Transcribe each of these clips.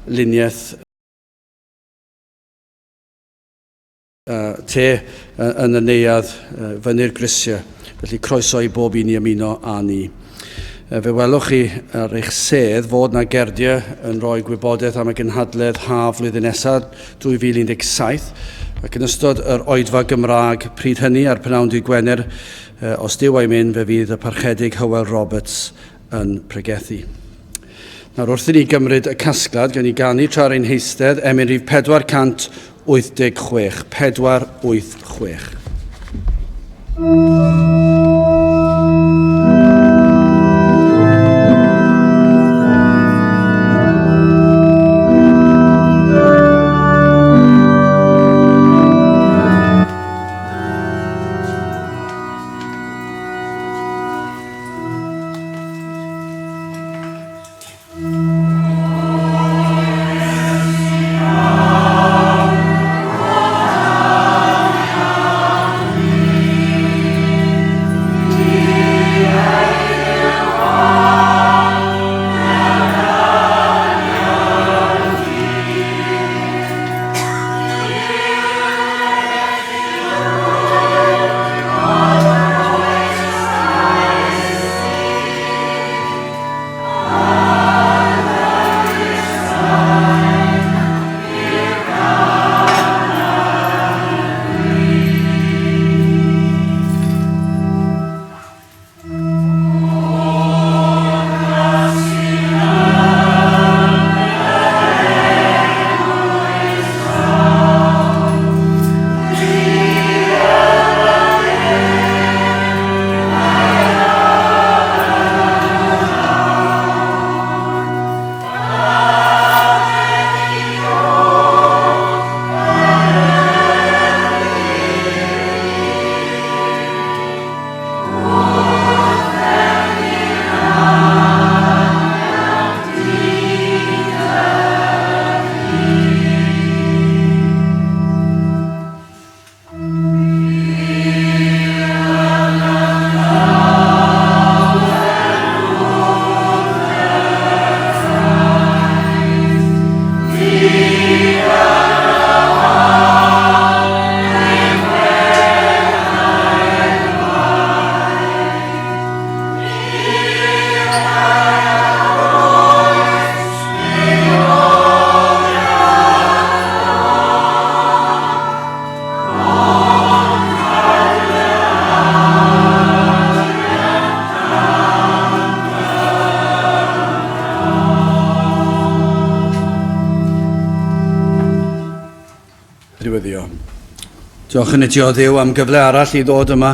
luniaeth te yn y neuadd fyny'r grisiau. Felly croeso i bob un i ymuno â ni. Fe welwch chi ar eich sedd fod na gerdiau yn rhoi gwybodaeth am y gynhadledd haf flwyddyn nesaf 2017 ac yn ystod yr oedfa Gymraeg pryd hynny ar pnawn dydd Gwener, os Duw a'i mynd, fe fydd y Parchedig Hywel Roberts yn pregethu. Nawr wrth i ni gymryd y casgliad, gan i ganu tra ar ein heistedd, emyn rhif 486, 486. Diweddio. Diolch yn i ti o Dduw am gyfle arall i ddod yma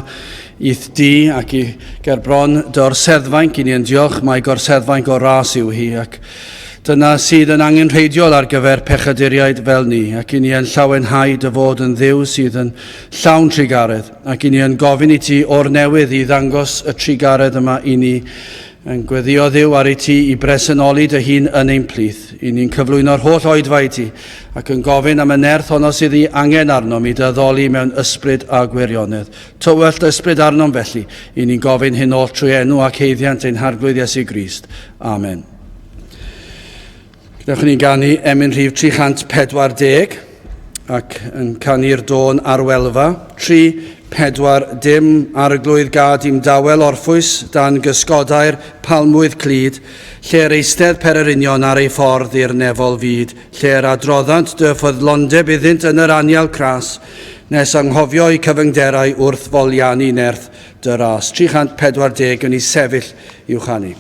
i'th di ac i ger bron dy orseddfainc. I ni yn diolch mai gorseddfainc o ras yw hi ac dyna sydd yn angenrheidiol ar gyfer pechaduriaid fel ni ac i ni yn llawenhau dy fod yn Dduw sydd yn llawn trugaredd ac i ni yn gofyn i ti o'r newydd i ddangos y trugaredd yma i ni Yn gweddio Dduw ar i ti i bresenoli dy hun yn ein plith. I ni'n cyflwyno'r holl oedfa i ti, ac yn gofyn am y nerth honno sydd ei angen arnom i dy addoli mewn ysbryd a gwirionedd. Tywellt ysbryd arnom felly, i ni'n gofyn hyn oll trwy enw ac haeddiant ein Harglwydd Iesu Grist. Amen. Gadewch i ni ganu emyn rhif 340 ac yn canu'r dôn arwelfa. 3, 4, dim, arglwydd gad i'm dawel orffwys dan gysgodau'r palmwydd clyd, lle'r eistedd pererinion ar ei ffordd i'r nefol fyd, lle'r adroddant dy ffyddlondeb iddynt yn yr anial cras, nes anghofio eu cyfyngderau wrth foliannu nerth dy ras. 340 yn ei sefyll i'w chanu.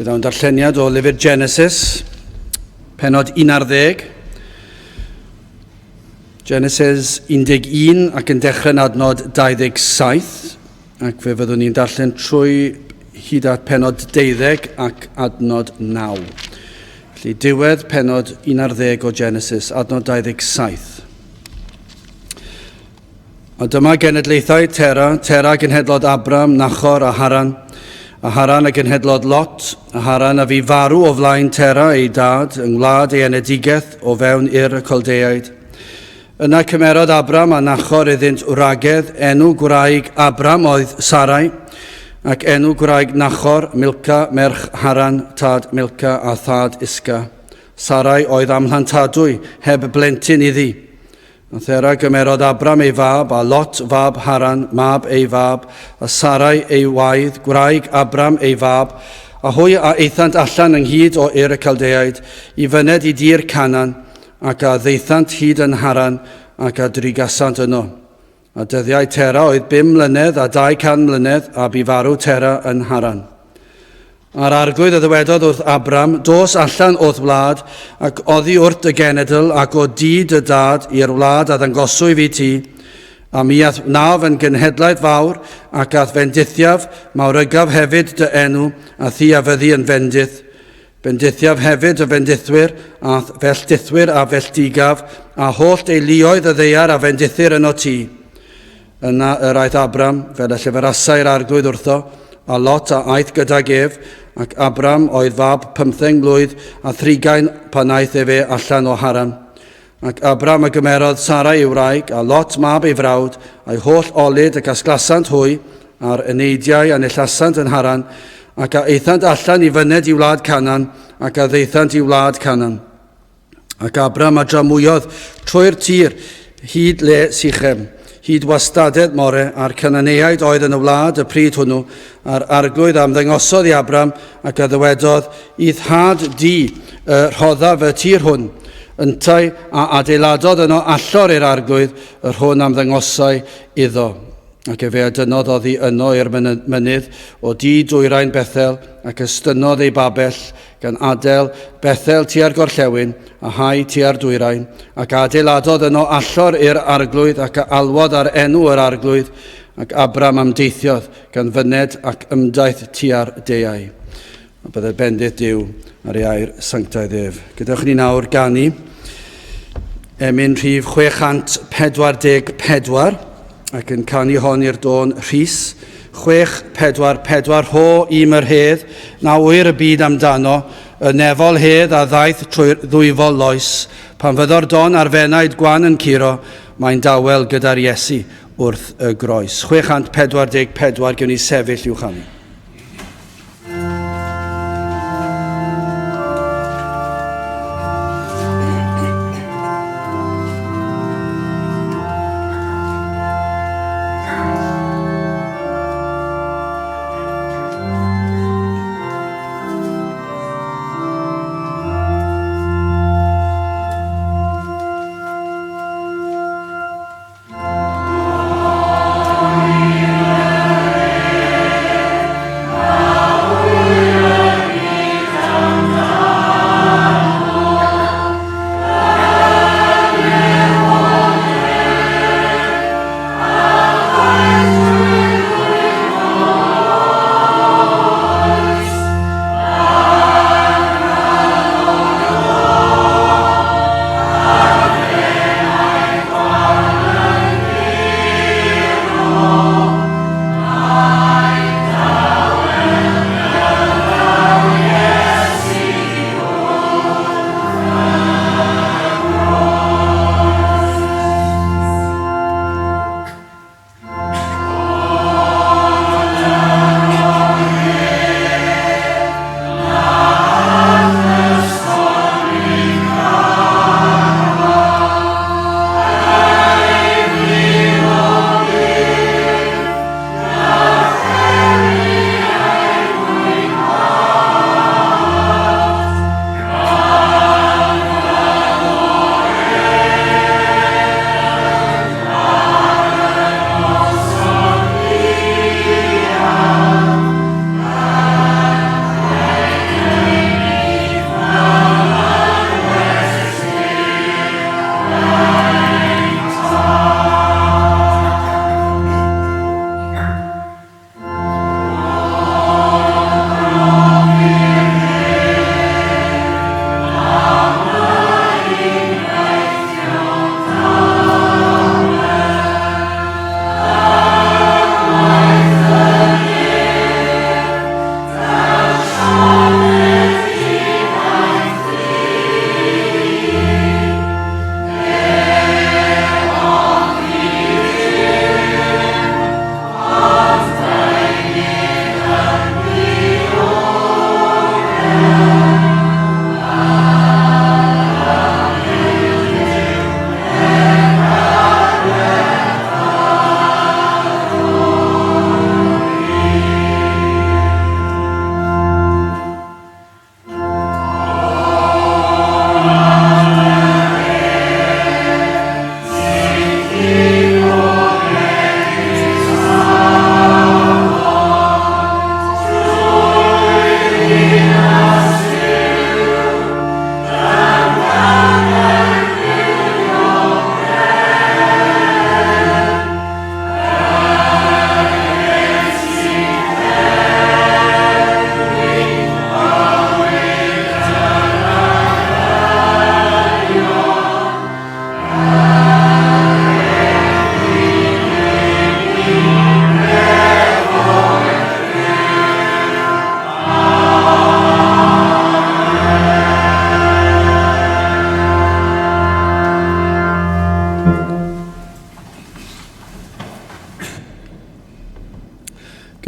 Fe ddaw'n darlleniad o lyfr Genesis, penod 11. Genesis 11 ac yn dechrau'n adnod 27, ac fe fyddwn ni'n darllen trwy hyd at penod 12 ac adnod 9. Felly diwedd penod 11 o Genesis, adnod 27. A dyma genedlaethau Tera, Tera genhedlodd Abram, Nachor a Haran. A Haran a genhedlodd Lot, a Haran a fu farw o flaen Tera ei dad, yng ngwlad ei enedigaeth o fewn Ur y Coldeaid. Yna cymerodd Abram a Nachor iddynt wragedd, enw gwraig Abram oedd Sarai, ac enw gwraig Nachor, Milca, merch Haran, tad Milca a thad Isca. Sarai oedd amhlantadwy, heb blentyn iddi. A Thera gymerodd Abram ei fab, a Lot fab Haran, mab ei fab, a Sarai ei waedd, gwraig Abram ei fab, a hwy a aethant allan ynghyd o Ur y Caldeaid, i fyned i dir Canaan, ac a ddaethant hyd yn Haran, ac a drigasant yno. A dyddiau Tera oedd bum mlynedd a 200 mlynedd, a bu farw Tera yn Haran. A'r arglwydd a ddywedodd wrth Abram, Dos allan o'th wlad, ac oddi wrth dy genedl, ac o dŷ dy dad, i'r wlad a ddangoswyf i ti, a mi a'th wnaf yn genhedlaeth fawr, ac a'th fendithiaf, mawrygaf hefyd dy enw, a thi a fyddi yn fendith. Bendithiaf hefyd y fendithwyr, a'th felldithwyr a felltigaf, a holl deuluoedd y ddaear a fendithir yno ti. Yna yr aeth Abram, fel y llefarasai'r arglwydd wrtho, a Lot a aeth gydag ef, ac Abram oedd fab pymtheng mlwydd a thrigain pan aeth efe allan o Haran. Ac Abram a gymerodd Sarai ei wraig, a Lot mab ei frawd, a'i holl olud y casglasant hwy, a'r eneidiau a nillasant yn Haran, ac a aethant allan i fyned i wlad Canaan, ac a ddaethant i wlad Canaan. Ac Abram a dramwyodd trwy'r tir hyd le Sichem, hyd wastadedd More, a'r Cananeaid oedd yn y wlad y pryd hwnnw, a'r arglwydd a ymddangosodd i Abram ac a ddywedodd, I'th had di y rhoddaf y tir hwn. Yntau a adeiladodd yno allor i'r arglwydd, yr hwn am ddangosai iddo. Ac efe a dynnodd oddi yno i'r mynydd o du dwyrain Bethel, ac estynnodd ei babell, gan adael Bethel tua'r gorllewin, a Hai tua'r dwyrain, ac adeiladodd yno allor i'r arglwydd, ac a alwodd ar enw yr arglwydd, ac Abram amdeithiodd, gan fyned ac ymdaith tua'r deau. A byddai bendith Duw ar ei air sanctaidd ef. Gadewch i ni nawr ganu emyn rhif 644 ac yn canu hon i'r dôn Rhys. 644 Rho i'm yr hedd, na ŵyr y byd amdano, y nefol hedd a ddaeth trwy'r ddwyfol loes. Pan fyddo'r don ar fenaid gwan yn curo, mae'n dawel gyda'r Iesu wrth y groes. 644 gewn ni sefyll i'w chanu.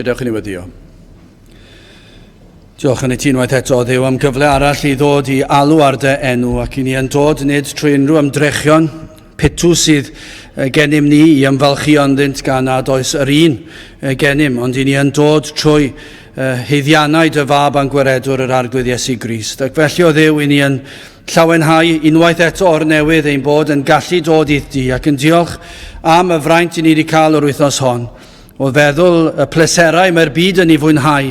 Gadewch i ni weddio. Diolch yn i ti unwaith eto, Dduw, am gyfle arall i ddod i alw ar dy enw ac i ni yn dod nid trwy unrhyw ymdrechion pitw sydd gennym ni i ymfalchio ynddynt gan nad oes yr un gennym, ond i ni yn dod trwy heiddiannau dy fab a'n gwaredwr yr Arglwydd Iesu Grist. Ac felly o Dduw, i ni yn llawenhau unwaith eto o'r newydd ein bod yn gallu dod i'th di ac yn diolch am y fraint i ni wedi cael yr wythnos hon. O feddwl y pleserau mae'r byd yn ei fwynhau,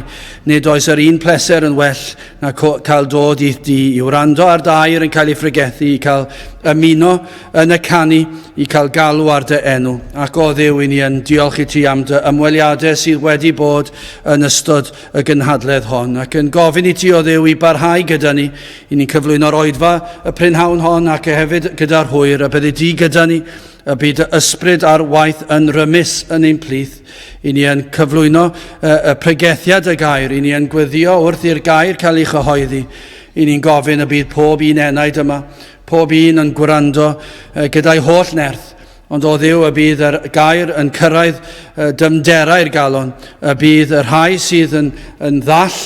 nid oes yr un pleser yn well na cael dod i'th di i wrando ar dy air yn cael ei phregethu, i cael ymuno yn y canu, i cael galw ar dy enw. Ac o Dduw, i ni yn diolch i ti am dy ymweliadau sydd wedi bod yn ystod y gynhadledd hon, ac yn gofyn i ti o Dduw i barhau gyda ni, i ni'n cyflwyno'r oedfa y prynhawn hon ac hefyd gyda'r hwyr, a byddi di gyda ni, Y byd y ysbryd ar waith yn rymus yn ein plith. I ni yn cyflwyno y pregethiad y gair, i ni yn gweddio wrth i'r gair cael ei chyhoeddi. I ni'n gofyn y bydd pob un enaid yma, pob un yn gwrando gyda'i holl nerth, ond o Dduw y bydd yr gair yn cyrraedd dyfnderau'r galon, y bydd y rhai sydd yn, yn ddall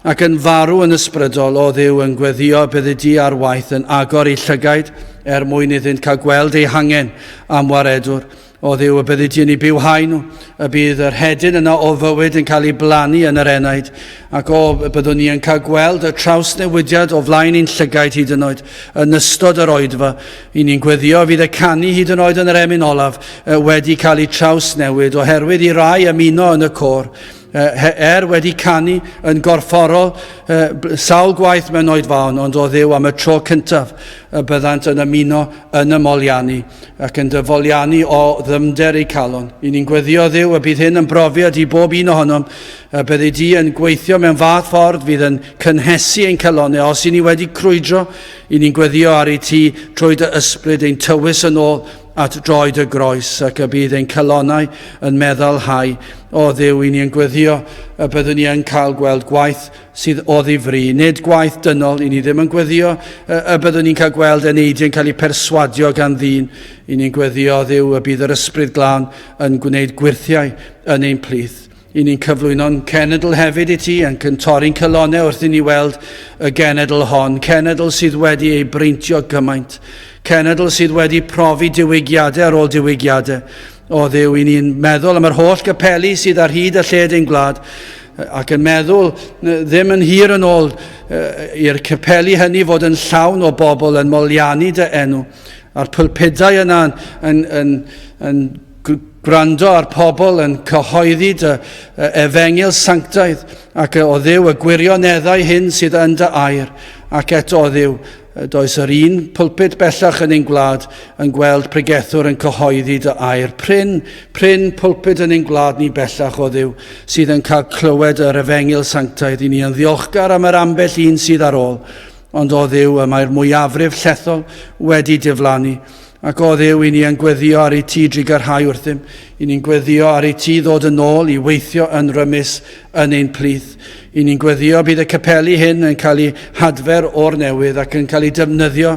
ac yn farw yn ysbrydol, o Dduw, yn gweddio byddi di ar waith yn agor eu llygaid er mwyn iddynt cael gweld eu hangen am waredwr. O Dduw, y byddi di yn eu bywhau nhw, y bydd yr hedyn yna o fywyd yn cael ei blannu yn yr enaid, ac o, y byddwn ni yn cael gweld y trawsnewidiad o flaen ein llygaid hyd yn oed yn ystod yr oedfa. I ni'n gweddio fydd y canu hyd yn oed yn yr emyn olaf wedi cael ei trawsnewid oherwydd i rai ymuno yn y côr. Er wedi canu yn gorfforol sawl gwaith mewn oedfaon, ond o Dduw am y tro cyntaf y byddant yn ymuno yn y moliannu ac yn dy foliannu o ddyfnder eu calon. I ni'n gweddio Dduw y bydd hyn yn brofiad i bob un ohonom, y byddi di yn gweithio mewn fath ffordd fydd yn cynhesu ein calonau. Os i ni wedi crwydro, i ni'n gweddio ar i ti trwy dy ysbryd ein tywys yn ôl at droed y groes ac y bydd ein calonnau yn meddalhau. O Dduw, i ni yn gweddio y byddwn ni yn cael gweld gwaith sydd o ddifri, nid gwaith dynol, i ni ddim yn gweddio y byddwn ni'n cael gweld eneidiau yn cael eu perswadio gan ddyn. I ni'n gweddio, Dduw, y bydd yr Ysbryd Glân yn gwneud gwyrthiau yn ein plith. I ni'n cyflwyno'n cenedl hefyd i ti, yn cyntori'n calonnau wrth i ni weld y genedl hon, cenedl sydd wedi ei breintio gymaint, cenedl sydd wedi profi diwygiadau ar ôl diwygiadau. O Dduw, i ni'n meddwl am yr holl gapeli sydd ar hyd a lled ein gwlad, ac yn meddwl ddim yn hir yn ôl i'r capeli hynny fod yn llawn o bobl yn moliannu dy enw, a'r pulpudau yna yn, yn, yn, yn Gwrando ar pobl yn cyhoeddi dy efengyl sanctaidd ac o Dduw y gwirioneddau hyn sydd yn dy air, ac eto o Dduw, does yr un pulpit bellach yn ein gwlad yn gweld pregethwr yn cyhoeddi dy air. Prin, prin pulpit yn ein gwlad ni bellach o Dduw sydd yn cael clywed yr efengyl sanctaidd. I ni yn ddiolchgar am yr ambell un sydd ar ôl, ond o Dduw y mae'r mwyafrif llethol wedi diflannu. Ac o Dduw, i ni yn gweddio ar i ti drugarhau wrthym, i ni'n gweddio ar i ti ddod yn ôl i weithio yn rymus yn ein plith. I ni'n gweddio bydd y capeli hyn yn cael eu hadfer o'r newydd ac yn cael eu defnyddio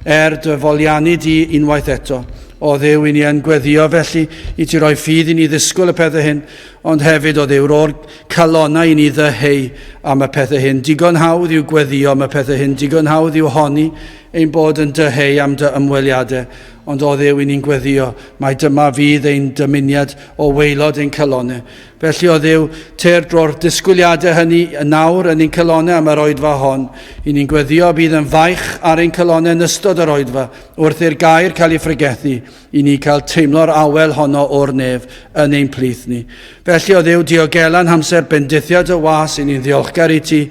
er dy foliannu di unwaith eto. O Dduw, i ni yn gweddio felly i ti roi ffydd i ni ddisgwyl y pethau hyn, ond hefyd o Dduw, ro'r calonnau i ni ddyheu am y pethau hyn. Digon hawdd yw gweddio am y pethau hyn, digon hawdd yw honni ein bod yn dyheu am dy ymweliadau, ond o Dduw, i ni'n gweddio mai dyma fydd ein dymuniad o waelod ein calonnau. Felly, o Dduw, ter dro'r disgwyliadau hynny yn nawr yn ein calonnau am yr oedfa hon. I ni'n gweddio bydd yn faich ar ein calonnau yn ystod yr oedfa, wrth i'r gair cael ei phregethu, i ni cael teimlo'r awel honno o'r nef yn ein plith ni. Felly, o Dduw, diogela'n hamser bendithiad y was, i ni'n ddiolchgar i ti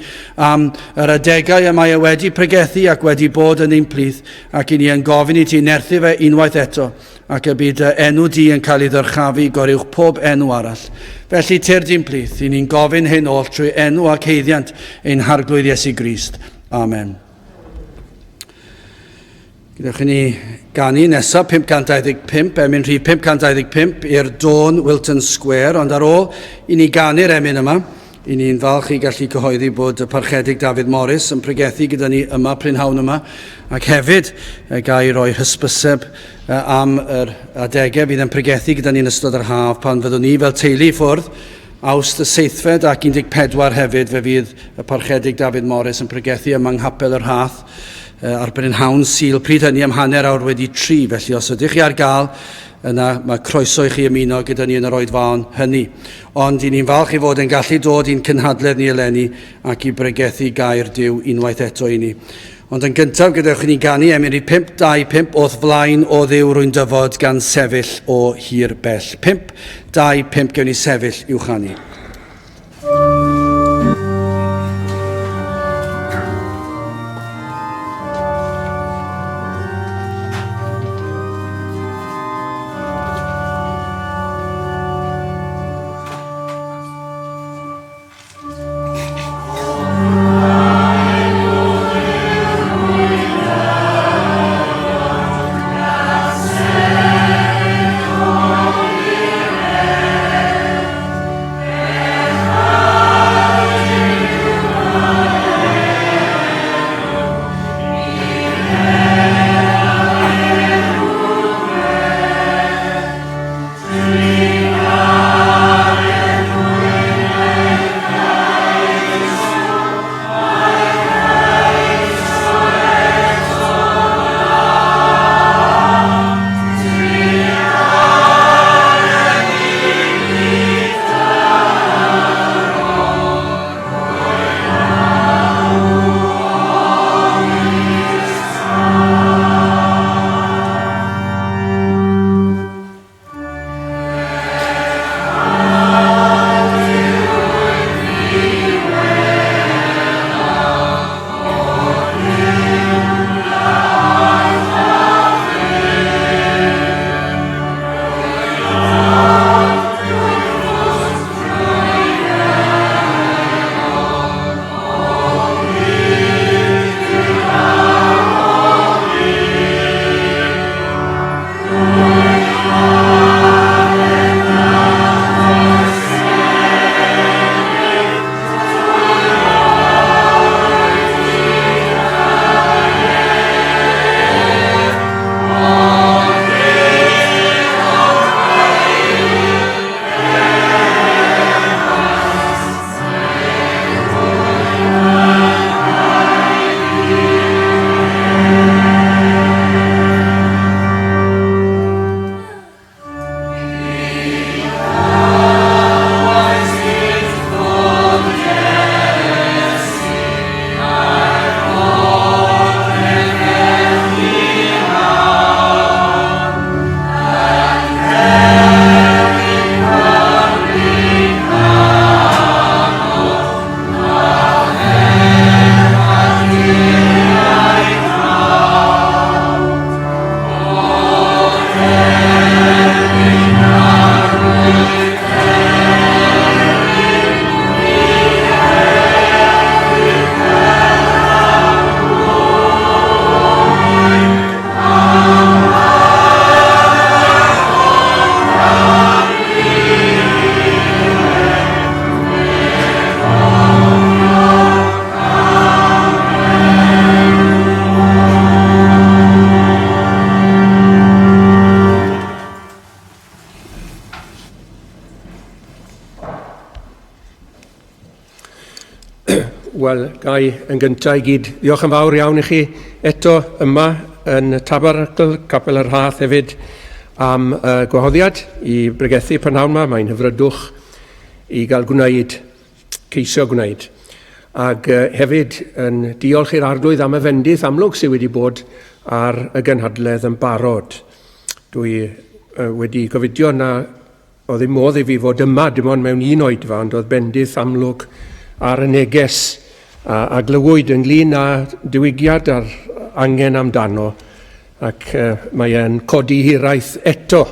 am yr adegau y mae e wedi pregethu ac wedi bod yn ein plith, ac i ni yn gofyn i ti nerthu fe unwaith eto, ac y bydd dy enw di yn cael ei ddyrchafu goruwch pob enw arall. Felly, tyrd i'n plith, i ni'n gofyn hyn oll trwy enw ac haeddiant ein Harglwydd Iesu Grist. Amen. Gadewch i ni ganu nesaf 525, emyn rhif 525 i'r Dawn Wilton Square, ond ar ôl i ni ganu'r emyn yma, i ni'n falch i gallu cyhoeddi bod y Parchedig Dafydd Morris yn pregethu gyda ni yma prynhawn yma, ac hefyd ga i roi hysbyseb am yr adegau fydd yn pregethu gyda ni yn ystod yr haf pan fyddwn ni fel teulu i ffwrdd. Awst y seithfed ac 14 hefyd fe fydd y Parchedig Dafydd Morris yn pregethu yma yng Nghapel y Rhath ar brynhawn Sul, pryd hynny am 3:30, felly os ydych chi ar gael, yna mae croeso i chi ymuno gyda ni yn yr oedfaon hynny. Ond i ni'n falch i fod yn gallu dod i'n cynhadledd ni eleni ac i bregethu gair Duw unwaith eto i ni. Ond yn gyntaf, gadewch i ni ganu emyn rhif 5, 2, 5, O'th flaen o Dduw rwy'n dyfod gan sefyll o hir bell. 5, 2, 5, gewn ni sefyll i'w chanu. Wel, gai yn gyntaf i gyd, diolch yn fawr iawn i chi eto yma yn y Tabernacl, Capel yr Rhath hefyd, am y gwahoddiad i bregethu prynhawn yma. Mae'n hyfrydwch i gael gwneud, ceisio gwneud. Ac hefyd yn diolch i'r Arglwydd am y fendith amlwg sydd wedi bod ar y gynhadledd yn barod. Dwi wedi gofidio na Oedd ddim modd i fi fod yma, dim ond mewn un oedfa, ond oedd bendith amlwg ar y neges a, a glywyd ynglyn â diwygiad a'r angen amdano, ac uh, mae e'n codi hiraeth eto,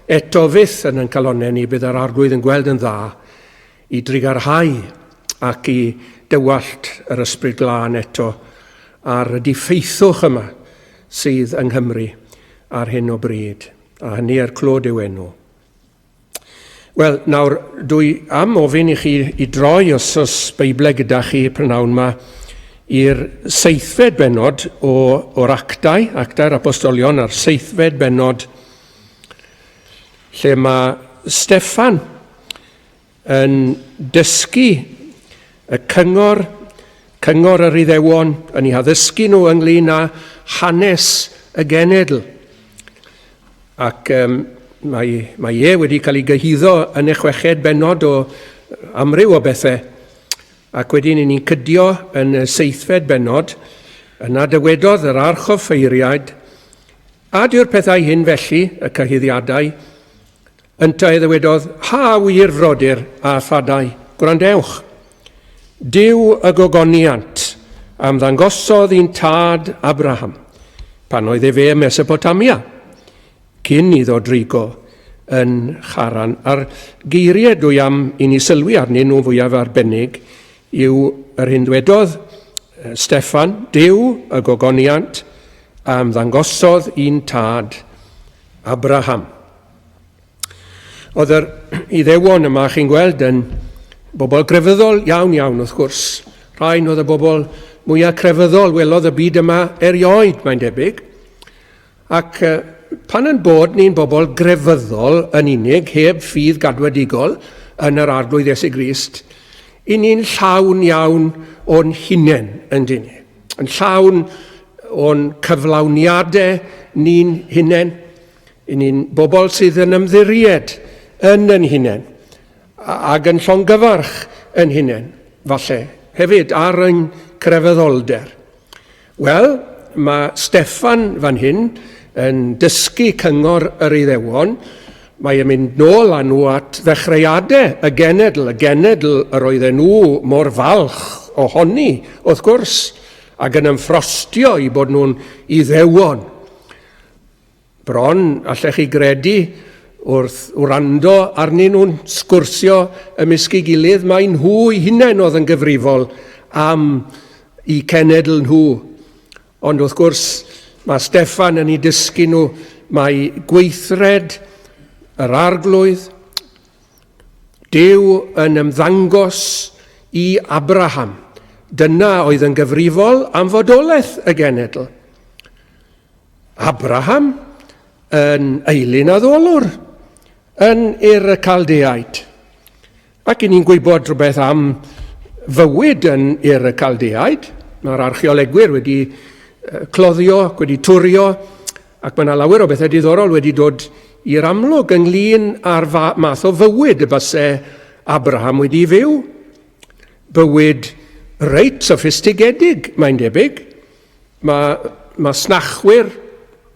eto fyth yn ein calonnau ni, bydd yr arglwydd yn gweld yn dda i drugarhau ac i dywallt yr ysbryd glân eto ar y diffeithwch yma sydd yng Nghymru ar hyn o bryd. A hynny er clod i'w enw. Wel, nawr, dwi am ofyn i chi i droi os oes Beiblau gyda chi prynhawn yma i'r seithfed bennod o, o'r actau, actau'r apostolion, a'r seithfed bennod lle mae Steffan yn dysgu y cyngor, cyngor yr Iddewon, yn eu haddysgu nhw ynglyn â hanes y genedl. Ac um, mae, mae e wedi cael ei gyhuddo yn y chweched bennod o amryw o bethau. Ac wedyn i ni'n cydio yn y seithfed bennod, yna dywedodd yr archoffeiriaid, a dyw'r pethau hyn felly, y cyhuddiadau, yntau ddywedodd, ha wir frodyr a thadau, gwrandewch. Duw y gogoniant am ddangosodd i'n tad Abraham, pan oedd efe ym Mesopotamia, cyn iddo drigo yn Charan. A'r geiriau dwi am i ni sylwi arnyn nhw fwyaf arbennig yw yr hyn ddwedodd Steffan, Duw y gogoniant am ddangosodd i'n tad Abraham. Oedd yr Iddewon yma, chi'n gweld, yn bobl grefyddol iawn iawn wrth gwrs. Rhain oedd y bobl mwyaf crefyddol welodd y byd yma erioed, mae'n debyg. Ac pan yn bod ni'n bobl grefyddol yn unig, heb ffydd gadwedigol yn yr Arglwydd Iesu Grist, i ni'n llawn iawn o'n hunain, yn dyn ni. Yn llawn o'n cyflawniadau ni'n hunain. I ni'n bobl sydd yn ymddiried yn yn hunain ac yn llongyfarch yn hunain, falle, hefyd ar ein crefyddolder. Wel, mae Steffan fan hyn yn dysgu cyngor yr Iddewon. Mae e'n mynd nôl â nhw at ddechreuadau y genedl, y genedl yr oedden nhw mor falch ohoni, wrth gwrs, ac yn ymffrostio i bod nhw'n Iddewon. Bron, allech chi gredu, wrth wrando arnyn nhw'n sgwrsio ymysg ei gilydd, mai nhw eu hunain oedd yn gyfrifol am eu cenedl nhw. Ond wrth gwrs, mae Steffan yn eu dysgu nhw mai gweithred yr Arglwydd, Duw yn ymddangos i Abraham. Dyna oedd yn gyfrifol am fodolaeth y genedl. Abraham yn eilun addolwr yn Ur y Caldeaid. Ac i ni'n gwybod rhywbeth am fywyd yn Ur y Caldeaid. Mae'r archeolegwyr wedi cloddio, wedi turio, ac mae yna lawer o bethau diddorol wedi dod i'r amlwg ynglyn â'r math o fywyd y byse Abraham wedi fyw. Bywyd reit soffistigedig, mae'n debyg. Mae masnachwyr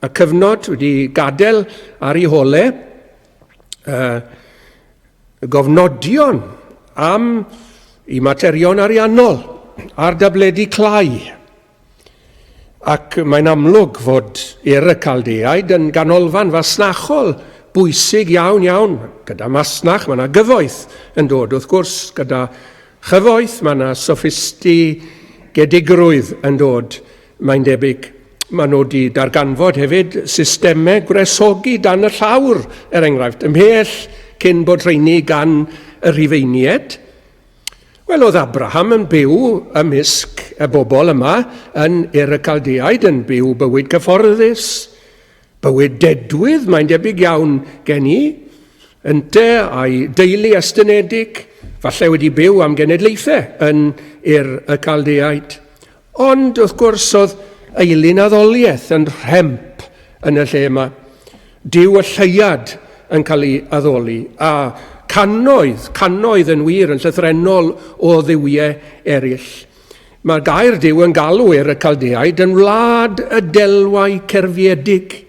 y cyfnod wedi gadael ar ei hole uh, gofnodion am i materion ariannol a'r dabledi clai. Ac mae'n amlwg fod Ur y Caldeaid yn ganolfan fasnachol bwysig iawn iawn. Gyda masnach mae yna gyfoeth yn dod wrth gwrs, gyda Chyfoeth, mae yna soffistigedigrwydd yn dod, mae'n debyg. Maen nhw wedi darganfod hefyd systemau gwresogi dan y llawr, er enghraifft, ymhell cyn bod rheini gan y Rhufeiniaid. Wel, oedd Abraham yn byw ymysg y bobl yma yn Ur y Caldeaid, yn byw bywyd cyfforddus, Bywyd dedwydd, mae'n debyg iawn gen i, ynte a'i deulu estynedig, falle wedi byw am genedlaethau yn Ur y Caldeaid. Ond, wrth gwrs, oedd eilun addoliaeth yn rhemp yn y lle yma. Duw y lleuad yn cael ei addoli, a cannoedd, cannoedd yn wir, yn llythrennol o dduwiau eraill. Mae gair Duw yn galw Ur y Caldeaid yn wlad y delwau cerfiedig.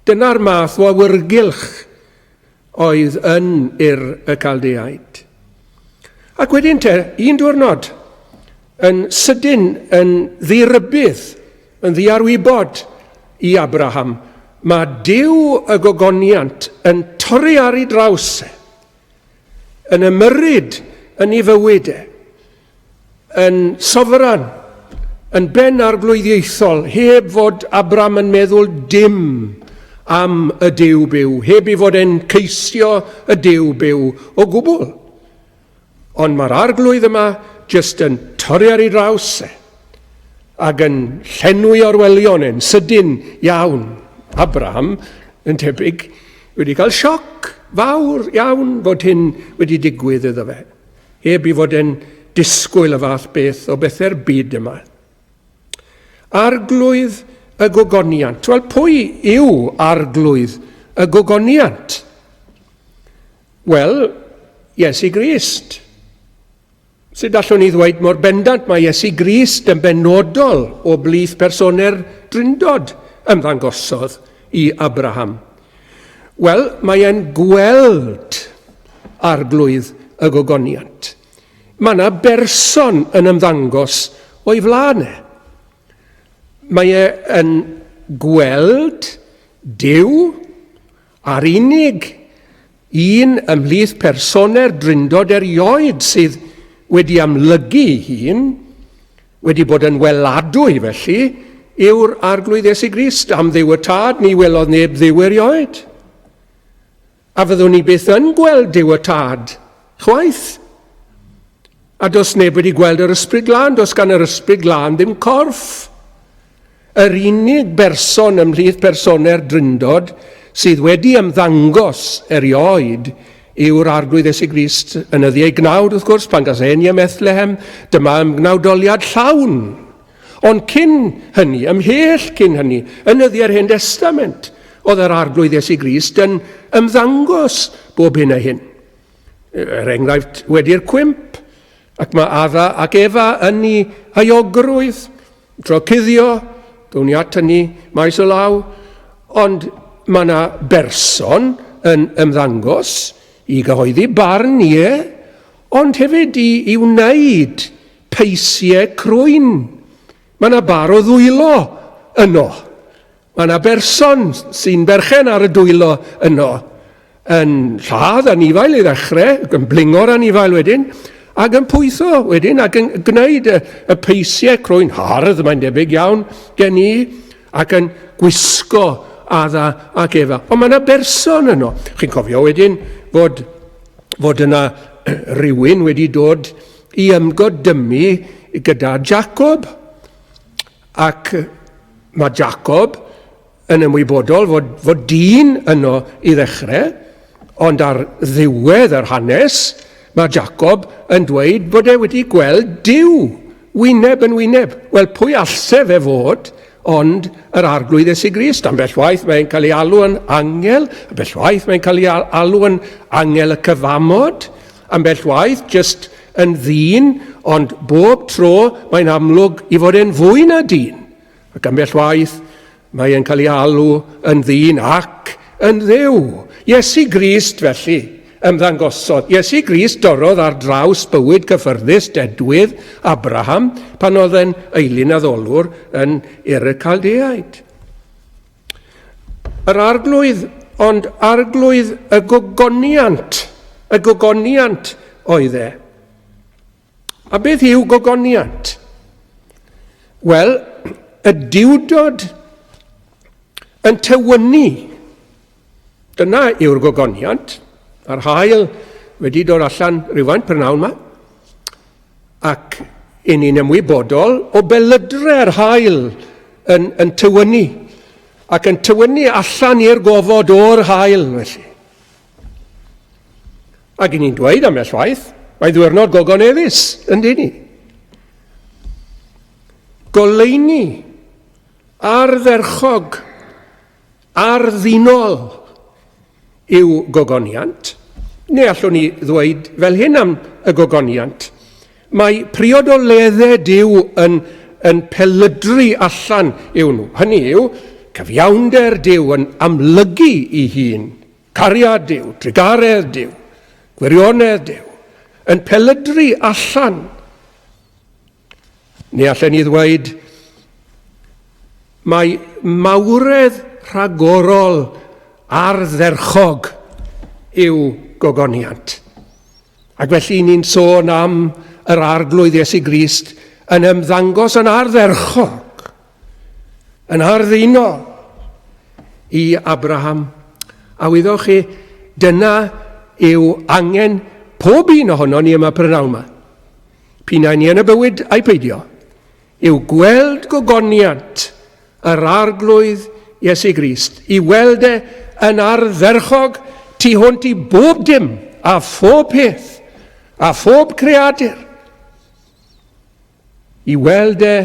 Dyna'r math o awyrgylch oedd yn Ur y Caldeaid. Ac wedyn te, un diwrnod, yn sydyn, yn ddirybudd, yn ddiarwybod i Abraham, mae Duw y gogoniant yn torri ar ei draws e, yn ymyrryd yn ei fywyd e, yn sofran, yn ben arglwyddiaethol, heb fod Abram yn meddwl dim am y Duw byw, heb i fod e'n ceisio y Duw byw o gwbl. Ond mae'r arglwydd yma jyst yn torri ar ei draws e, ac yn llenwi orwelion e'n sydyn iawn. Abraham, yn tebyg, wedi cael sioc. fawr iawn fod hyn wedi digwydd iddo fe, heb i fod e'n disgwyl y fath beth o bethau'r byd yma. Arglwydd y gogoniant. Wel, pwy yw arglwydd y gogoniant? Wel, Iesu Grist. Sut allwn ni ddweud mor bendant mae Iesu Grist yn benodol o blith personau'r Drindod ymddangosodd i Abraham? Wel, mae e'n gweld arglwydd y gogoniant. Mae yna berson yn ymddangos o'i flaen e. Mae e yn gweld Duw a'r unig Un ymhlith personau'r Drindod erioed sydd wedi amlygu ei hun, wedi bod yn weladwy felly, yw'r Arglwydd Iesu Grist. Am Dduw y Tad, ni welodd neb Dduw erioed. A fyddwn ni byth yn gweld Duw y Tad, chwaith. A does neb wedi gweld yr Ysbryd Glân, does gan yr Ysbryd Glân ddim corff. Yr unig berson ymhlith personau'r Drindod sydd wedi ymddangos erioed yw'r Arglwydd Iesu Grist yn nyddiau gnawd, wrth gwrs, pan gas eni ym Methlehem, dyma ymgnawdoliad llawn. Ond cyn hynny, ymhell cyn hynny, yn nyddiau'r Hen Destament, oedd yr Arglwydd Iesu Grist yn ymddangos bob hyn a hyn. Er enghraifft, wedi'r cwymp, ac mae Adda ac Efa yn ei heuogrwydd, Tro cuddio, down ni at hynny maes o law, ond mae yna berson yn ymddangos i gyhoeddi barn, ie, ond hefyd i, i wneud peisiau crwyn. Mae yna bar o ddwylo yno. Mae yna berson sy'n berchen ar y dwylo yno yn lladd anifail i ddechrau, yn blingo'r anifail wedyn, ac yn pwytho wedyn, ac yn gwneud y, y peisiau crwyn hardd, mae'n debyg iawn gen i, ac yn gwisgo Adda ac Efa. Ond mae yna berson yno. Chi'n cofio wedyn fod, fod yna rhywun wedi dod i ymgodymu gyda Jacob. Ac mae Jacob yn ymwybodol fod, fod dyn yno i ddechrau, ond ar ddiwedd yr hanes, mae Jacob yn dweud bod e wedi gweld Duw wyneb yn wyneb. Wel, pwy allse fe fod ond yr Arglwydd Iesu Grist? Ambell waith mae'n cael ei alw yn angel, ambell waith mae'n cael ei alw yn angel y cyfamod, Ambell waith jyst yn ddyn, ond bob tro mae'n amlwg i fod e'n fwy na dyn. Ac ambell waith mae e'n cael ei alw yn ddyn ac yn dduw. Iesu Grist felly ymddangosodd. Iesu Grist dorrodd ar draws bywyd cyffyrddus dedwydd Abraham pan oedd e'n eilun addolwr yn Ur y Caldeaid. Yr arglwydd, ond arglwydd y gogoniant, y gogoniant oedd e. A beth yw gogoniant? Wel, y diwdod yn tywynnu. Dyna yw'r gogoniant. A'r hael wedi dod allan rhywfaint prynhawn yma. Ac i ni'n ymwybodol o belydre'r hael yn, yn tywynnu ac yn tywynnu allan i'r gofod o'r hael felly. Ac i ni'n dweud ambell waith, mae ddwyrnod gogoneddus yn dyn ni. Goleuni ardderchog Arddunol yw gogoniant, neu allwn ni ddweud fel hyn am y gogoniant, mae priodoleddau Duw yn, yn pelydru allan yw nhw. Hynny yw, cyfiawnder Duw yn amlygu i hun, cariad Duw, trugaredd Duw, gwirionedd Duw, yn pelydru allan. Neu allen ni ddweud, mae mawredd rhagorol ardderchog yw gogoniant. Ac felly ni'n sôn am yr Arglwydd Iesu Grist yn ymddangos yn ardderchog, yn arddunol i Abraham. A wyddoch chi, dyna yw angen pob un ohono ni yma prynawn yma. P'un ai ni yn y bywyd ai peidio, yw gweld gogoniant yr Arglwydd Iesu Grist, i weld e yn ardderchog tu hwnt i bob dim a phob peth a phob creadur. I weld e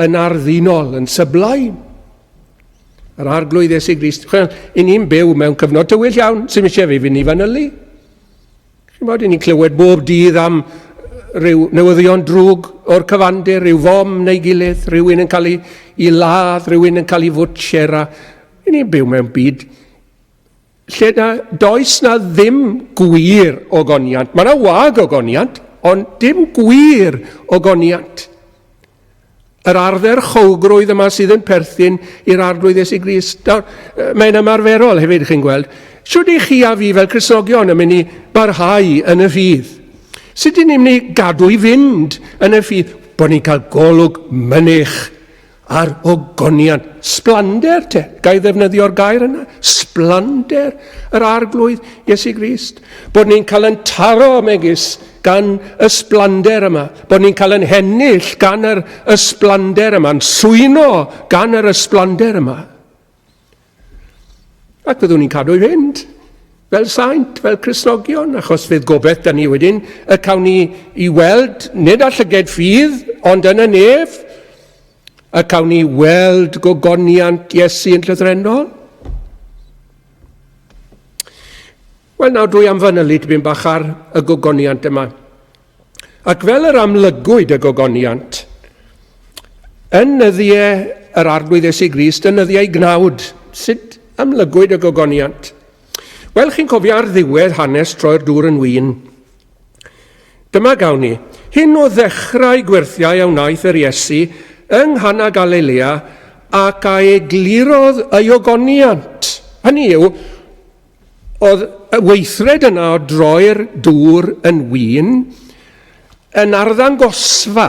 yn arddunol, yn sublime. Yr Arglwydd Iesu Grist. Chwel, i ni'n byw mewn cyfnod tywyll iawn, sy'n eisiau fi fynd i fanylu. Chi'n bod, i ni'n clywed bob dydd am rhyw newyddion drwg o'r cyfandir, rhyw fom neu gilydd, rhywun yn cael ei, i ladd, rhywun yn cael ei fwtshera. I ni'n byw mewn byd lle na, does na ddim gwir ogoniant. Mae yna wag ogoniant, ond dim gwir ogoniant. Yr ardderchowgrwydd yma sydd yn perthyn i'r Arglwydd Iesu Grist. Nawr, mae'n ymarferol hefyd, chi'n gweld. Sut i chi a fi fel Cristnogion yn mynd i barhau yn y ffydd? Sut i ni'n mynd i gadw i fynd yn y ffydd? Bod ni'n cael golwg mynych A'r ogoniant, splander te, ga i ddefnyddio'r gair yna? Splander yr Arglwydd Iesu Grist. Bod ni'n cael yn taro megis gan y splander yma, bod ni'n cael yn hennill gan yr ysblander yma, yn swyno gan yr ysblander yma. Ac fyddwn ni'n cadw i fynd fel saint, fel Cristnogion, achos fydd gobeith da ni wedyn y cawn ni i weld, nid â llyged ffydd, ond yn y nef, y cawn ni weld gogoniant Iesu yn llythrennol. Wel, nawr dwi am fanylu tipyn bach ar y gogoniant yma. Ac fel yr amlygwyd y gogoniant, yn nyddiau yr Arglwydd Iesu Grist, yn nyddiau gnawd, sut amlygwyd y gogoniant? Wel, chi'n cofio ar ddiwedd hanes troi'r dŵr yn win. Dyma gawn ni. Hyn o ddechrau gwyrthiau a wnaeth yr Iesu yng Nghana Galilea ac a eglurodd ei ogoniant. Hynny yw, Oedd y weithred yna o droi'r dŵr yn win yn arddangosfa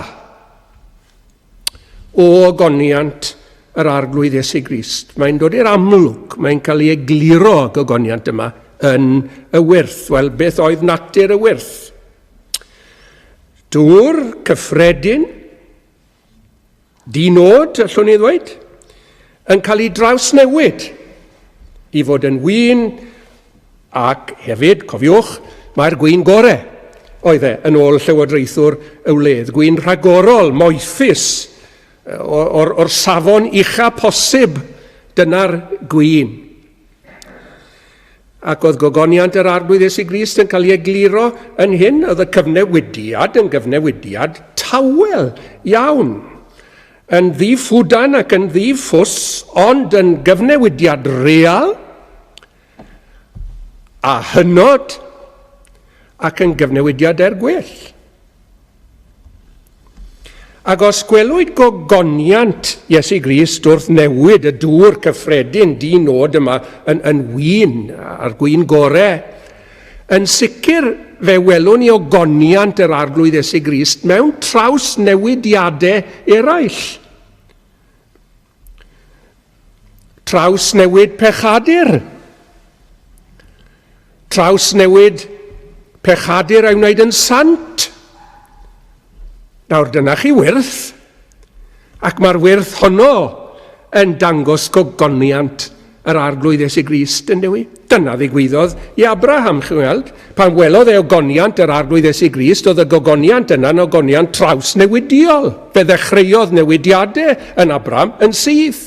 o ogoniant yr Arglwydd Iesu Grist. Mae'n dod i'r amlwg, mae'n cael ei egluro y gogoniant yma yn y wyrth. Wel, beth oedd natur y wyrth? Dŵr cyffredin, Di-nod, allwn ni ddweud, yn cael ei drawsnewid i fod yn win ac hefyd, cofiwch, mae'r gwin gore oedd e yn ôl llywodraethwr y wledd. Gwin rhagorol, moethus, o'r, or, or safon ucha posib, dyna'r gwin. Ac oedd gogoniant yr Arglwydd Iesu Grist yn cael ei egluro yn hyn, oedd y cyfnewidiad yn gyfnewidiad tawel iawn, yn ddi-ffwdan ac yn ddi-ffws, ond yn gyfnewidiad real a hynod ac yn gyfnewidiad er gwell. Ac os gwelwyd gogoniant Iesu Grist wrth newid y dŵr cyffredin di-nod yma yn, yn win, a'r gwin gore, yn sicr fe welwn ni ogoniant yr Arglwydd Iesu Grist mewn traws newidiadau eraill. Trawsnewid pechadur. Trawsnewid pechadur a'i wneud yn sant. Nawr dyna chi wyrth. Ac mae'r wyrth honno yn dangos gogoniant yr Arglwydd Iesu Grist, yn dywi? Dyna ddigwyddodd i Abraham, chi'n weld. Pan welodd e ogoniant yr Arglwydd Iesu Grist, oedd y gogoniant yna'n ogoniant trawsnewidiol. Fe ddechreuodd newidiadau yn Abraham yn syth.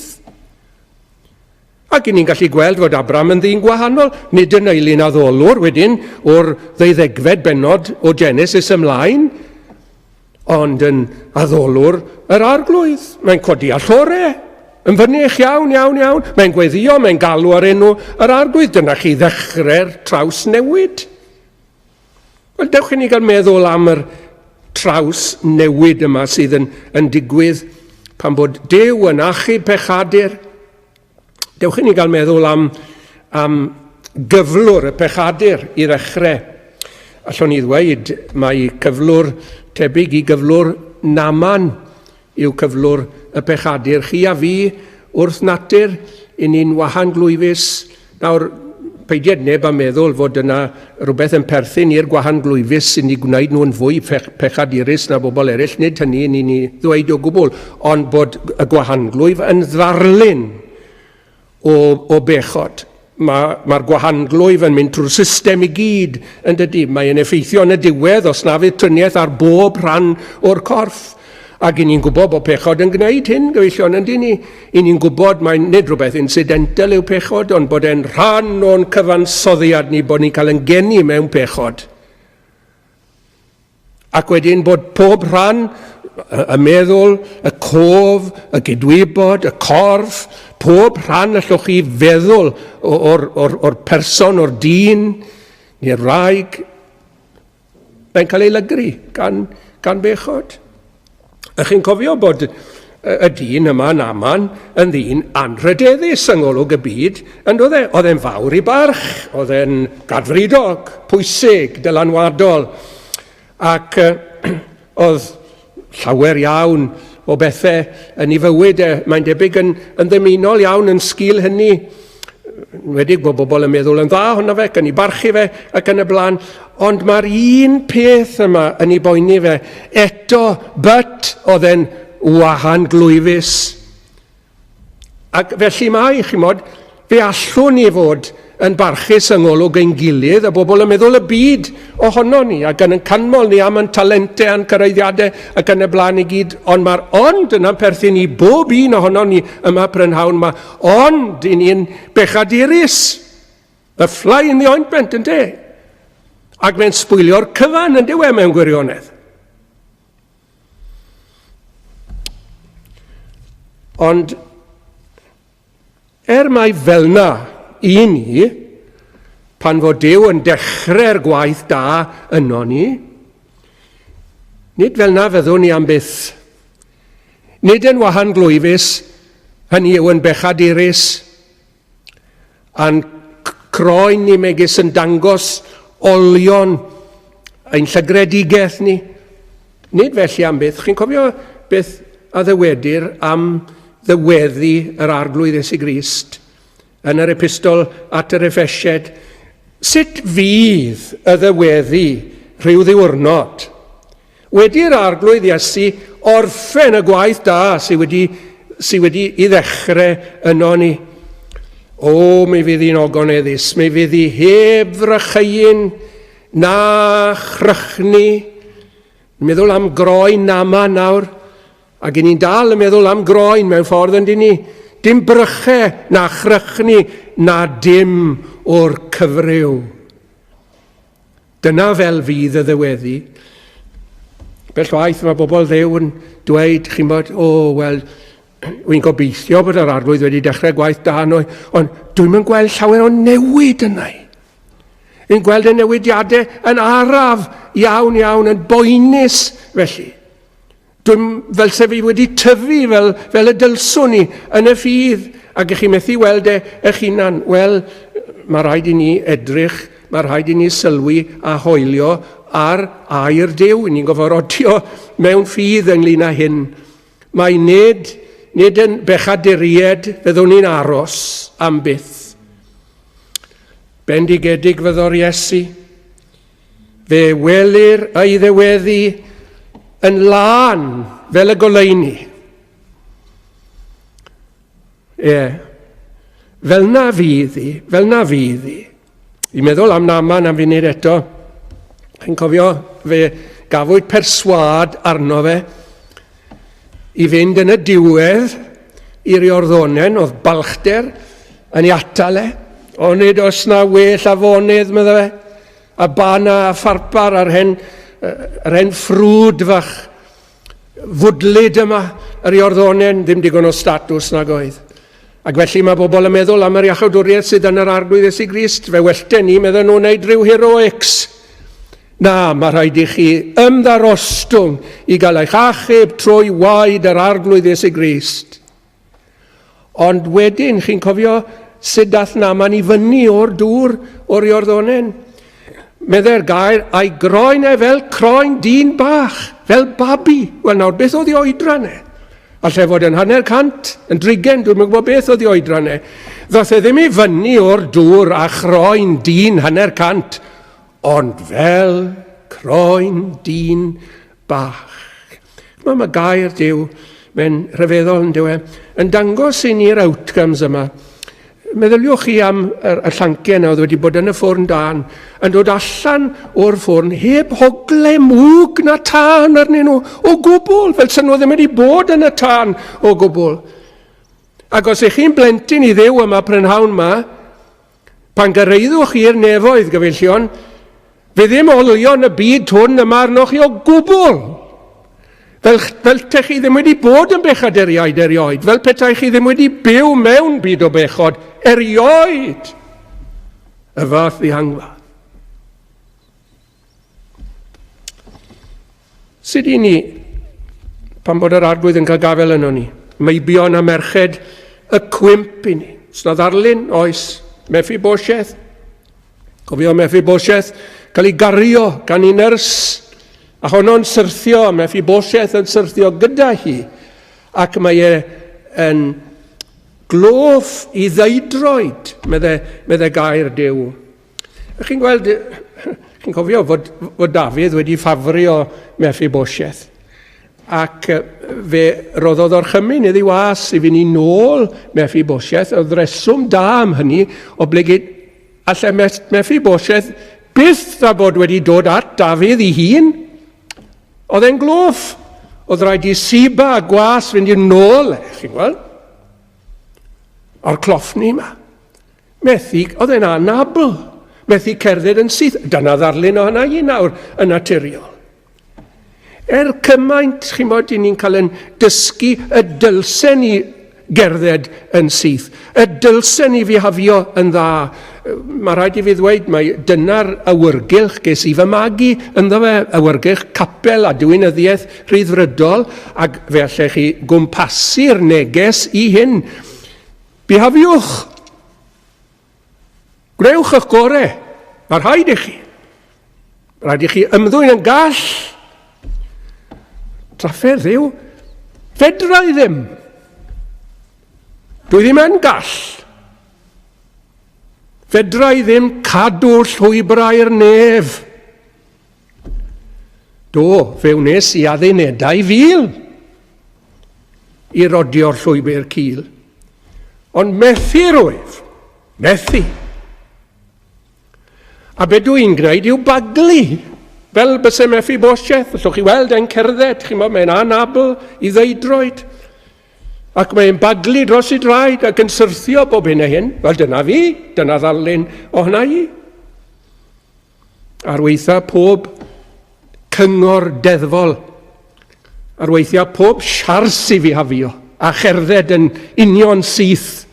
Ac i ni'n gallu gweld fod Abraham yn ddyn gwahanol, nid yn eilun addolwr wedyn o'r ddeuddegfed bennod o Genesis ymlaen, ond yn addolwr yr Arglwydd. Mae'n codi allore, yn fynych iawn, iawn, iawn. Mae'n gweddio, mae'n galw ar enw yr Arglwydd. Dyna chi ddechrau'r traws newid. Wel, dewch i ni gael meddwl am yr traws newid yma sydd yn, yn digwydd pan bod Duw yn achub pechadur. Dewch i ni gael meddwl am, am gyflwr y pechadur i ddechrau. Allwn ni ddweud mae cyflwr tebyg i gyflwr Naman yw cyflwr y pechadur. Chi a fi wrth natur, i ni'n wahanglwyfus. Nawr, peidied neb a meddwl fod yna rhywbeth yn perthyn i'r gwahanglwyfus sy'n ei gwneud nhw'n fwy pechadurus na bobl eraill. Nid hynny ni'n ei ddweud o gwbl, ond bod y gwahanglwyf yn ddarlun o, o bechod. Mae'r ma gwahanglwyf yn mynd trwy'r system i gyd, yn dydy. Mae'n effeithio yn y diwedd os na fydd triniaeth ar bob rhan o'r corff. Ac i ni'n gwybod bod pechod yn gwneud hyn, gyfeillion, yndyn ni? I ni'n gwybod mae'n nid rhywbeth incidental yw pechod, ond bod e'n rhan o'n cyfansoddiad ni, bod ni'n cael yn geni mewn pechod. Ac wedyn bod pob rhan, y meddwl, y cof, y gydwybod, y corff, pob rhan allwch chi feddwl o'r, or, or person, o'r dyn, neu'r wraig, mae'n cael ei lygru gan, gan bechod. Ych chi'n cofio bod y dyn yma, Naman, yn ddyn anrhydeddus yng ngolwg y byd, yn doedd e? Oedd e'n fawr i barch, oedd e'n gadfridog, pwysig, dylanwadol, ac oedd llawer iawn o bethau yn ei fywyd e. Mae'n debyg yn, yn ddymunol iawn yn sgil hynny. Enwedig bod bobl yn meddwl yn dda honno fe, ac yn ei barchu fe, ac yn y blaen. Ond mae'r un peth yma yn ei boeni fe. Eto, but, oedd e'n wahan glwyfus. Ac felly mae, chi mod, fe allwn ni fod yn barchus yng ngolwg ein gilydd, a bobl yn meddwl y byd ohono ni, ac yn canmol ni am yn talentau a'n cyraeddiadau ac yn y blaen i gyd, ond mae'r ond yna'n perthyn i bob un ohono ni yma prynhawn yma, ond i ni'n bechadurus. The fly in the ointment, ynddo? Ac mae'n sbwylio'r cyfan, yn dyw e, mewn gwirionedd. Ond er mai fel na i ni, pan fod Duw yn dechrau'r gwaith da yno ni, nid fel na fyddwn ni am byth. Nid yn wahan glwyfus, hynny yw yn bechadurus, A'n croen ni megis yn dangos olion ein llygredigaeth ni. Nid felly am byth. Chi'n cofio beth a ddywedir am ddyweddi yr Arglwydd Iesu Grist yn yr epistol at yr Efesied? Sut fydd y ddyweddi rhyw ddiwrnod? Wedi'r Arglwydd Iesu orffen y gwaith da sydd wedi, sy wedi i ddechrau yno ni. O, mi fydd hi'n ogoneddus, mi fydd hi heb frycheuyn na chrychni. Meddwl am groen Nama nawr, ac i ni'n dal yn meddwl am groen mewn ffordd yn ni. Dim brychau na chrychni na dim o'r cyfryw. Dyna fel fydd y ddyweddi. Bell waith mae bobl ddew yn dweud, chi'n bod, o, oh, wel, wy'n gobeithio bod yr arglwydd wedi dechrau gwaith da nhw, ond dwi'n mynd gweld llawer o newid yna. Yn gweld y newidiadau yn araf iawn iawn, yn boenus felly. Dwi'n fel se fi wedi tyfu fel, fel y dylswn i yn y ffydd, ac ych chi methu weld e eich hunan. Wel, mae rhaid i ni edrych, mae rhaid i ni sylwi a hoelio ar air Duw. Ni'n gofod rodio mewn ffydd ynglyn â hyn. Mae nid, nid yn bechaduried fyddwn ni'n aros am byth. Bendigedig fyddo'r Iesu. Fe welir ei ddeweddi yn lân fel y goleuni. Ie. Fel na fydd hi, fel na fydd hi. I meddwl am Naman am funud eto. Chi'n cofio, fe gafwyd perswâd arno fe i fynd yn y diwedd i'r Iorddonen, oedd balchder yn ei atal e. Onid oes na well afonydd, medda fe. A Bana a Pharpar a'r hen, yr hen ffrwd fach fwdlyd yma, yr Iorddonen, ddim digon o statws nag oedd. Ac felly mae bobl yn meddwl am yr iachawdwriaeth sydd yn yr Arglwydd Iesu Grist, fe wellten ni, meddyn nhw, wneud rhyw heroics. Na, mae rhaid i chi ymddarostwng i gael eich achub trwy waed yr Arglwydd Iesu Grist. Ond wedyn, chi'n cofio sut dath Naman i fyny o'r dŵr o'r Iorddonen? Meddai'r gair, a'i groen e fel croen dyn bach, fel babi. Wel nawr, beth oedd ei oedran e? Allai fod yn hanner cant, yn drigen, dwi'n gwybod beth oedd ei oedran e. Ddoth e ddim i fyny o'r dŵr a chroen dyn hanner cant, ond fel croen dyn bach. Mae mae gair Duw, mae'n rhyfeddol yn dyw e, yn dangos i ni'r outcomes yma. Meddyliwch chi am y, y llancen a oedd wedi bod yn y ffwrn dan, yn dod allan o'r ffwrn heb hogle mwg na tân arnyn nhw o gwbl, fel sy'n nhw ddim wedi bod yn y tân o gwbl. Ac os ych chi'n blentyn i Dduw yma prynhawn yma, pan gyrraeddwch chi'r nefoedd, gyfeillion, fe ddim olion y byd hwn yma arnoch chi o gwbl. Fel, fel te chi ddim wedi bod yn bechaduriaid erioed, fel petai chi ddim wedi byw mewn byd o bechod erioed. Y fath ddihangfa. Sut i ni, pan bod yr arglwydd yn cael gafael yno ni, meibion a merched y cwymp i ni. Sna ddarlun, oes, Mephibosheth. Cofio Mephibosheth cael ei gario gan ei nyrs, a honno'n syrthio, a Mephibosheth yn syrthio gyda hi, ac mae e yn gloff i ddeudroed, medde, medde gair Duw. Chi'n gweld, chi'n cofio fod, fod Dafydd wedi ffafrio Mephibosheth, ac fe roddodd orchymyn iddi was i fynd i nôl Mephibosheth, oedd reswm da am hynny, oblegid allai Mephibosheth byth a bod wedi dod at Dafydd ei hun. Oedd e'n gloff. Oedd rhaid i Siba a gwas fynd i nôl e, chi'n gweld? O'r cloffni yma. Methu, oedd e'n anabl. Methu cerdded yn syth. Dyna ddarlun o hynna i nawr, yn naturiol. Er cymaint, chi'n bod, ni'n cael yn dysgu y dylsen ni gerdded yn syth, y dylsen ni fihafio yn dda. Mae rhaid i fi ddweud, mae dyna'r awyrgylch ges i fy magu ynddo fe, awyrgylch capel a diwinyddiaeth rhyddfrydol, ac fe allech chi gwmpasu'r neges i hyn. Bihafiwch! Gwnewch eich gore. Mae rhaid i chi. Rhaid i chi ymddwyn yn gall. Trafferth yw, fedra i ddim. Dwi ddim yn gall. Fedra i ddim cadw llwybrau'r nef. Do, fe wnes i addunedau fil i rodio'r llwybr cul. Ond methu rwyf, methu. A be dw i'n gwneud yw baglu, fel byse Mephibosheth, allwch chi weld e'n cerdded, chi'n bod, mae'n anabl i ddeudroed. Ac mae'n baglu dros ei draed ac yn syrthio bob hyn a hyn. Wel, dyna fi, dyna ddarlun o hynna i. Ar weitha pob cyngor deddfol, ar weithiau pob siars i fi hafio, a cherdded yn union syth,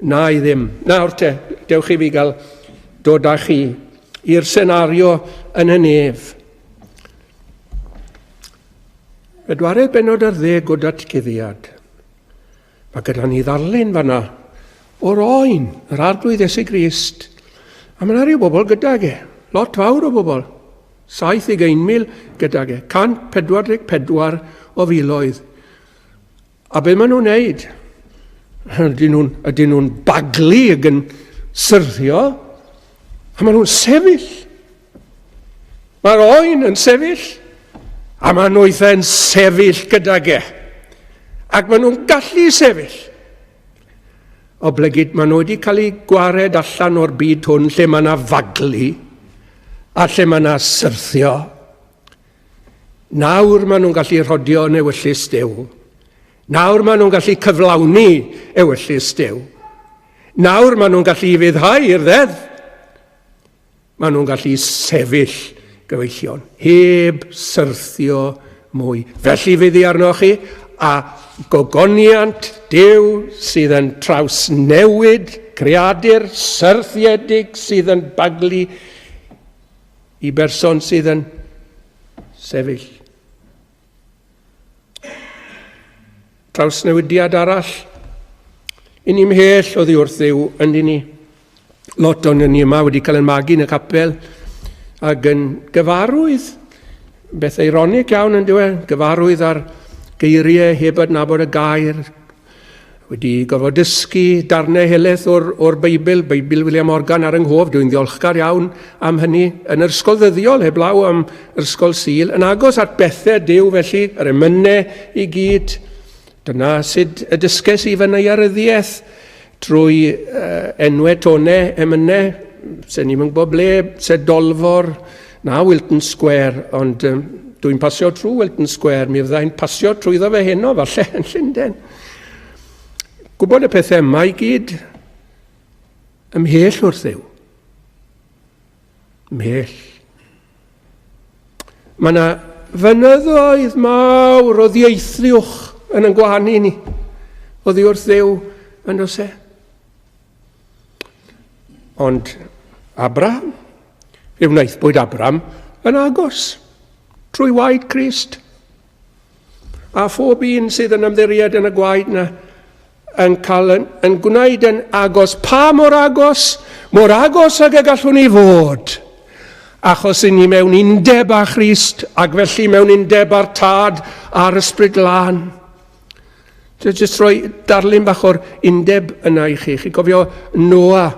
na i ddim. Nawr te, dewch i fi gael dod â chi i'r senario yn y nef. Bedwaredd bennod ar ddeg o datguddiad. Mae gyda ni ddarlun fanna o'r oen, yr Arglwydd Iesu Grist. A mae yna rhyw bobl gydag e, lot fawr o bobl. 71,000 gydag e, 144 o filoedd. A be maen nhw'n neud? Ydyn nhw'n ydyn nhw baglu ac yn syrthio? A maen nhw'n sefyll. Mae'r oen yn sefyll, a mae nwythau'n sefyll gydag e. Ac maen nhw'n gallu sefyll. Oblegid maen nhw wedi cael eu gwared allan o'r byd hwn lle mae yna faglu a lle mae yna syrthio. Nawr maen nhw'n gallu rhodio yn ewyllys Duw. Nawr maen nhw'n gallu cyflawni ewyllys Duw. Nawr maen nhw'n gallu ufuddhau i'r ddeddf. Maen nhw'n gallu sefyll, gyfeillion, heb syrthio mwy. Felly fydd hi arnoch chi, a gogoniant Duw sydd yn trawsnewid creadur syrthiedig sydd yn baglu i berson sydd yn sefyll. Trawsnewidiad arall. I ni mhell oddi wrth Dduw, yndyn ni. Lot o'n ni yma wedi cael yn magu yn y capel ac yn gyfarwydd, beth eironig iawn yn diwe, gyfarwydd ar geiriau heb adnabod y gair, wedi gorfod dysgu darnau helaeth o'r, or Beibl, Beibl William Morgan ar yng nghof, dwi'n ddiolchgar iawn am hynny, yn yr ysgol ddyddiol, heblaw am yr ysgol Sul, yn agos at bethau Duw felly, yr emynau i gyd. Dyna sut y dysges i fy naearyddiaeth. trwy uh, enwau tonau, emynau, se ni'n gwybod ble, se Dolfor, na Wilton Square, ond um, dwi'n pasio trwy Wilton Square, mi fyddai'n pasio trwyddo fe heno, falle, yn Llundain. Gwybod y pethau yma i gyd ymhell wrth Dduw. Ymhell. Mae yna fynyddoedd mawr o ddieithriwch yn yn gwahanu ni oddi wrth Dduw yn oes e. Ond Abraham, fe wnaethpwyd Abraham yn agos trwy waed Crist. A phob un sydd yn ymddiried yn y gwaed na yn cael yn, yn gwneud yn agos. Pa mor agos? Mor agos ag y gallwn ni fod. Achos i ni mewn undeb â Christ ac felly mewn undeb â'r Tad a'r Ysbryd Glân. Jyst rhoi darlun bach o'r undeb yna i chi. Chi gofio Noa,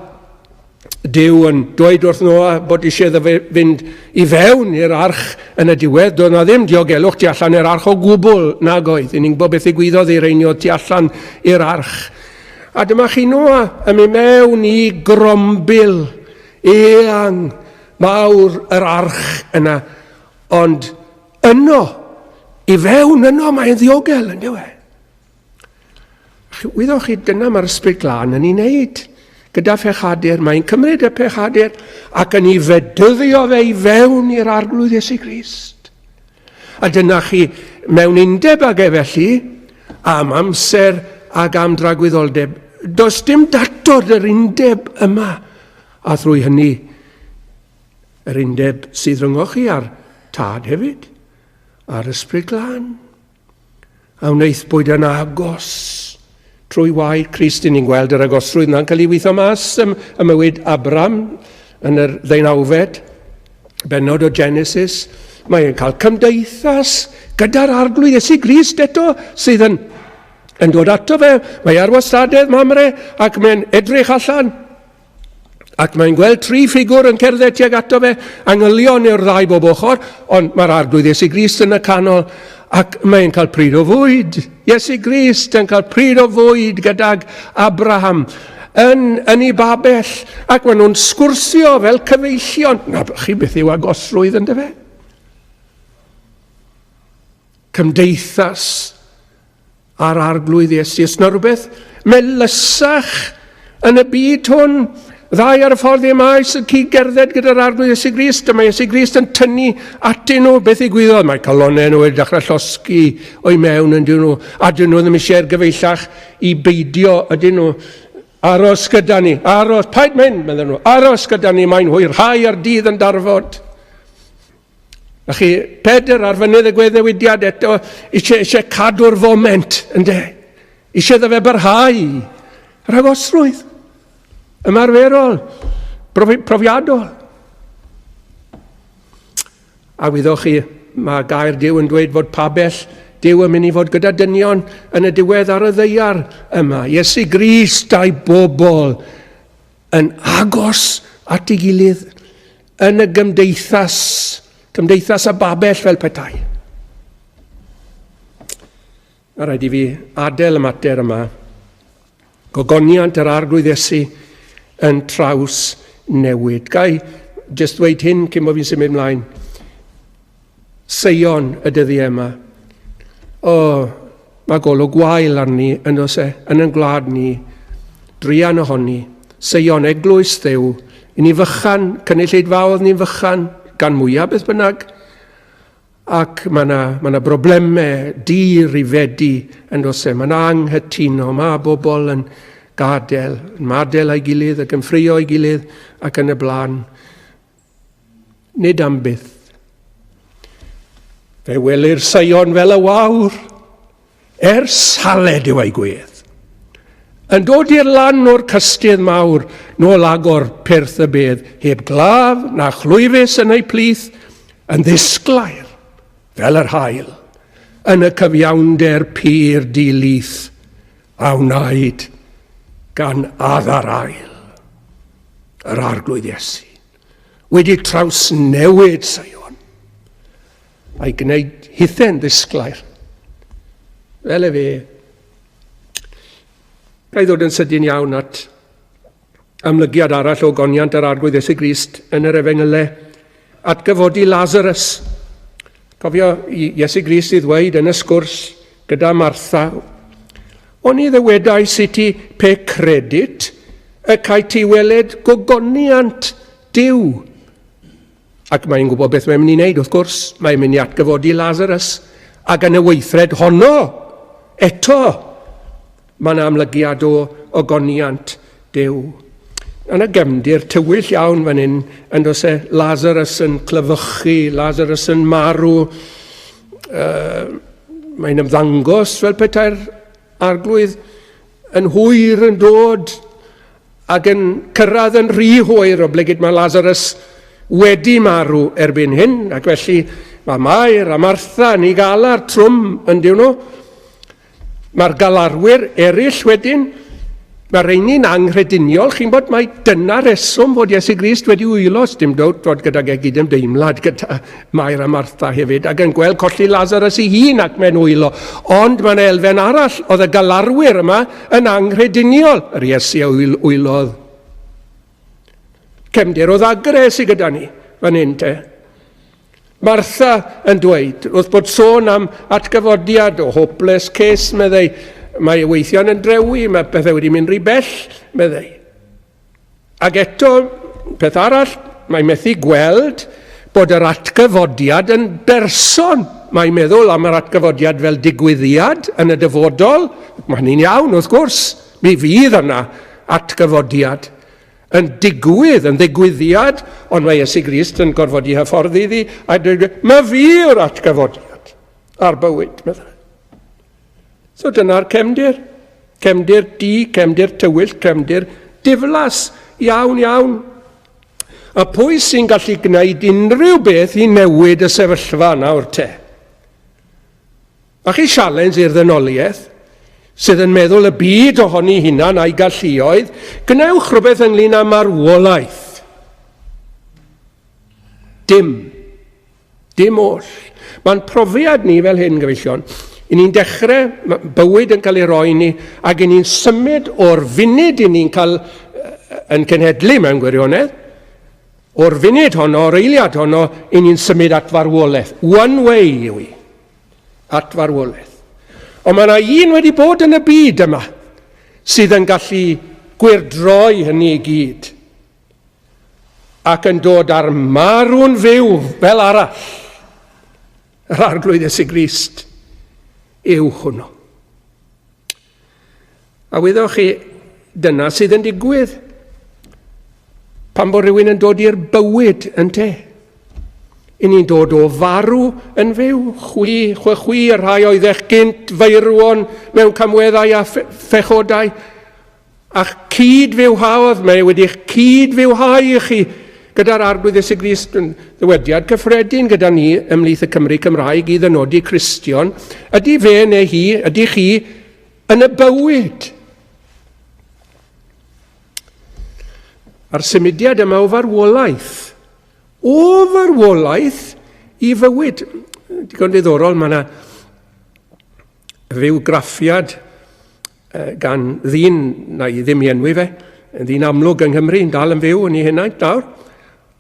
Duw yn dweud wrth Noa bod eisiau iddo fe fynd i fewn i'r arch yn y diwedd. Doedd na ddim diogelwch tu allan i'r arch o gwbl nag oedd. I ni'n gwybod beth ddigwyddodd i'r rheini oedd tu allan i'r arch. A dyma chi Noa yn mynd mewn i grombil eang mawr yr arch yna. Ond yno, i fewn yno, mae'n ddiogel, yn dyw e? Wyddoch chi, dyna mae'r Ysbryd Glân yn ei wneud gyda phechadur. Mae'n cymryd y pechadur ac yn ei fedyddio fe i fewn i'r Arglwydd Iesu Grist. A dyna chi mewn undeb ag e felly, am amser ac am dragwyddoldeb. Does dim datod yr undeb yma. A thrwy hynny, yr undeb sydd rhyngoch chi a'r Tad hefyd, a'r Ysbryd Glân. A wnaethpwyd yn agos trwy waed Crist. Ni'n gweld yr agosrwydd yna'n cael ei weithio mas ym, ym mywyd Abram yn yr ddeunawfed bennod o Genesis. Mae'n cael cymdeithas gyda'r arglwydd Iesu Grist eto sydd yn, yn dod ato fe. Mae ar wastadedd Mamre ac mae'n edrych allan Ac mae'n gweld tri ffigwr yn cerdded tuag ato fe, angylion yw'r ddau bob ochr, ond mae'r arglwydd Iesu Grist yn y canol, ac mae'n cael pryd o fwyd. Iesu Grist yn cael pryd o fwyd gydag Abraham yn, yn ei babell, ac maen nhw'n sgwrsio fel cyfeillion. Na, chi beth yw agosrwydd yn dyfe? Cymdeithas a'r Arglwydd Iesu. Os na rhywbeth melysach yn y byd hwn, ddau ar y ffordd i maes yn cyd gerdded gyda'r Arglwydd Iesu Grist, a mae Iesu Grist yn tynnu atyn nhw beth ddigwyddodd. Mae calonnau nhw wedi dechrau llosgi o'i mewn yn dyn nhw, a dyn nhw ddim eisiau'r gyfeillach i beidio ydyn nhw. Aros gyda ni, aros, paid mynd, meddyn nhw, aros gyda ni, mae'n hwyrhau ar dydd yn darfod. A chi, Pedr ar fynydd y gweddnewidiad eto, eisiau, eisiau cadw'r foment, ynddo? Eisiau iddo fe barhau. Yr agosrwydd. Ymarferol. Profi, profiadol. A wyddoch chi, mae gair Duw yn dweud fod pabell Duw yn mynd i fod gyda dynion yn y diwedd ar y ddeiar yma. Iesu Grist a'i bobl yn agos at ei gilydd yn y gymdeithas, cymdeithas a babell fel petai. Mae rhaid i fi adael y mater yma. Gogoniant yr Arglwydd Iesu yn traws newid. Gai jyst dweud hyn cyn bod fi'n symud mlaen. Seion y dyddiau yma. O, mae golwg gwael arni yn oes e, yn yn gwlad ni, druan ohoni. Seion, eglwys Dduw, i ni fychan, cynulleidfaodd ni'n fychan, gan mwyaf beth bynnag, ac mae yna ma na broblemau dir i fedi yn oes e, mae yna anghytuno, mae bobl yn gadael, yn madael a'i gilydd ac yn ffrio ei gilydd ac yn y blaen. Nid am byth. Fe welir Seion fel y wawr, er saled yw ei gwedd. Yn dod i'r lan o'r cystudd mawr, nôl agor pyrth y bedd, heb glaf na chlwyfus yn ei plith, yn ddisglair fel yr haul, yn y cyfiawnder pur di-lith a wnaed gan Adda'r ail, yr Arglwydd Iesu. Wedi trawsnewid Seion a'i gwneud hithen ddisglair. Fel efe. Ga i ddod yn sydyn iawn at amlygiad arall o goniant yr Arglwydd Iesu Grist yn yr Efengylau, atgyfodi Lazarus. Cofio i Iesu Grist i ddweud yn y sgwrs gyda Martha, Oni ddywedais i ti pe credit y cae ti weled gogoniant Duw. Ac mae'n gwybod beth mae'n mynd i wneud, wrth gwrs. Mae'n mynd i atgyfodi Lazarus. Ac yn y weithred honno, eto, Mae yna amlygiad o ogoniant Duw. Yna gefndir tywyll iawn fan hyn, yn does e, Lazarus yn clyfychu, Lazarus yn marw. Uh, mae'n ymddangos fel petai'r arglwydd yn hwyr yn dod ac yn cyrraedd yn rhy hwyr oblegid mae Lazarus wedi marw erbyn hyn ac felly mae Mair a Martha yn ei galar trwm yn diwn nhw. Mae'r galarwyr eraill wedyn, mae'r rheini'n anghrediniol, chi'n bod, mae dyna reswm fod Iesu Grist wedi wylo, dim dowt fod gydag e gydymdeimlad gyda Mair a Martha hefyd, ac yn gweld colli Lazarus ei hun ac mae'n wylo. Ond mae'n elfen arall, oedd y galarwyr yma yn anghrediniol, yr Iesu a wylodd. Cefndir o ddagre sydd gyda ni fan hyn te. Martha yn dweud, wrth bod sôn am atgyfodiad o hopeless case, meddai, mae ei weithion yn drewi, mae pethau wedi mynd rhy bell, meddai. Ac eto, peth arall, mae methu gweld bod yr atgyfodiad yn berson. Mae'n meddwl am yr atgyfodiad fel digwyddiad yn y dyfodol. Mae hynny'n iawn, wrth gwrs. Mi fydd yna atgyfodiad. yn digwydd, yn ddigwyddiad, ond mae Iesu Grist yn gorfod i hyfforddi iddi, a dweud, mae fi yw'r atgyfodiad a'r bywyd, meddai. So dyna'r cefndir. Cefndir du, cefndir tywyll, cefndir diflas, iawn, iawn. A pwy sy'n gallu gwneud unrhyw beth i newid y sefyllfa nawr te? A chi sialens i'r ddynoliaeth, sydd yn meddwl y byd ohoni hunan a'i galluoedd, gwnewch rhywbeth ynglyn â marwolaeth. Dim. Dim oll. Mae'n profiad ni fel hyn, gyfeillion. I ni'n dechrau, bywyd yn cael ei roi ni, ac i ni'n symud o'r funud i ni'n cael yn cenhedlu mewn gwirionedd, o'r funud honno, o'r eiliad honno, i ni'n symud at farwolaeth. One way yw i. At farwolaeth. Ond mae yna un wedi bod yn y byd yma sydd yn gallu gwyrdroi hynny i gyd ac yn dod â'r marw'n fyw fel arall. Yr Arglwydd Iesu Grist yw hwnnw. A wyddoch chi, dyna sydd yn digwydd pan bod rhywun yn dod i'r bywyd yn te. I ni'n dod o farw yn fyw, chwi, chwe chwi, y rhai oeddech gynt feirwon mewn camweddau a phechodau, a'ch cyd-fywhaodd, mae wedi'ch cyd-fywhau i chi gyda'r Arglwydd Iesu Grist yn ddywediad cyffredin gyda ni ymhlith y Cymry Cymraeg i ddynodi Cristion, ydy fe neu hi, ydy chi yn y bywyd. A'r symudiad yma o farwolaeth, o farwolaeth i fywyd. Digon diddorol, mae yna fywgraffiad gan ddyn, na i ddim i enwi fe, yn ddyn amlwg yng Nghymru, yn dal yn fyw yn ei henaint nawr,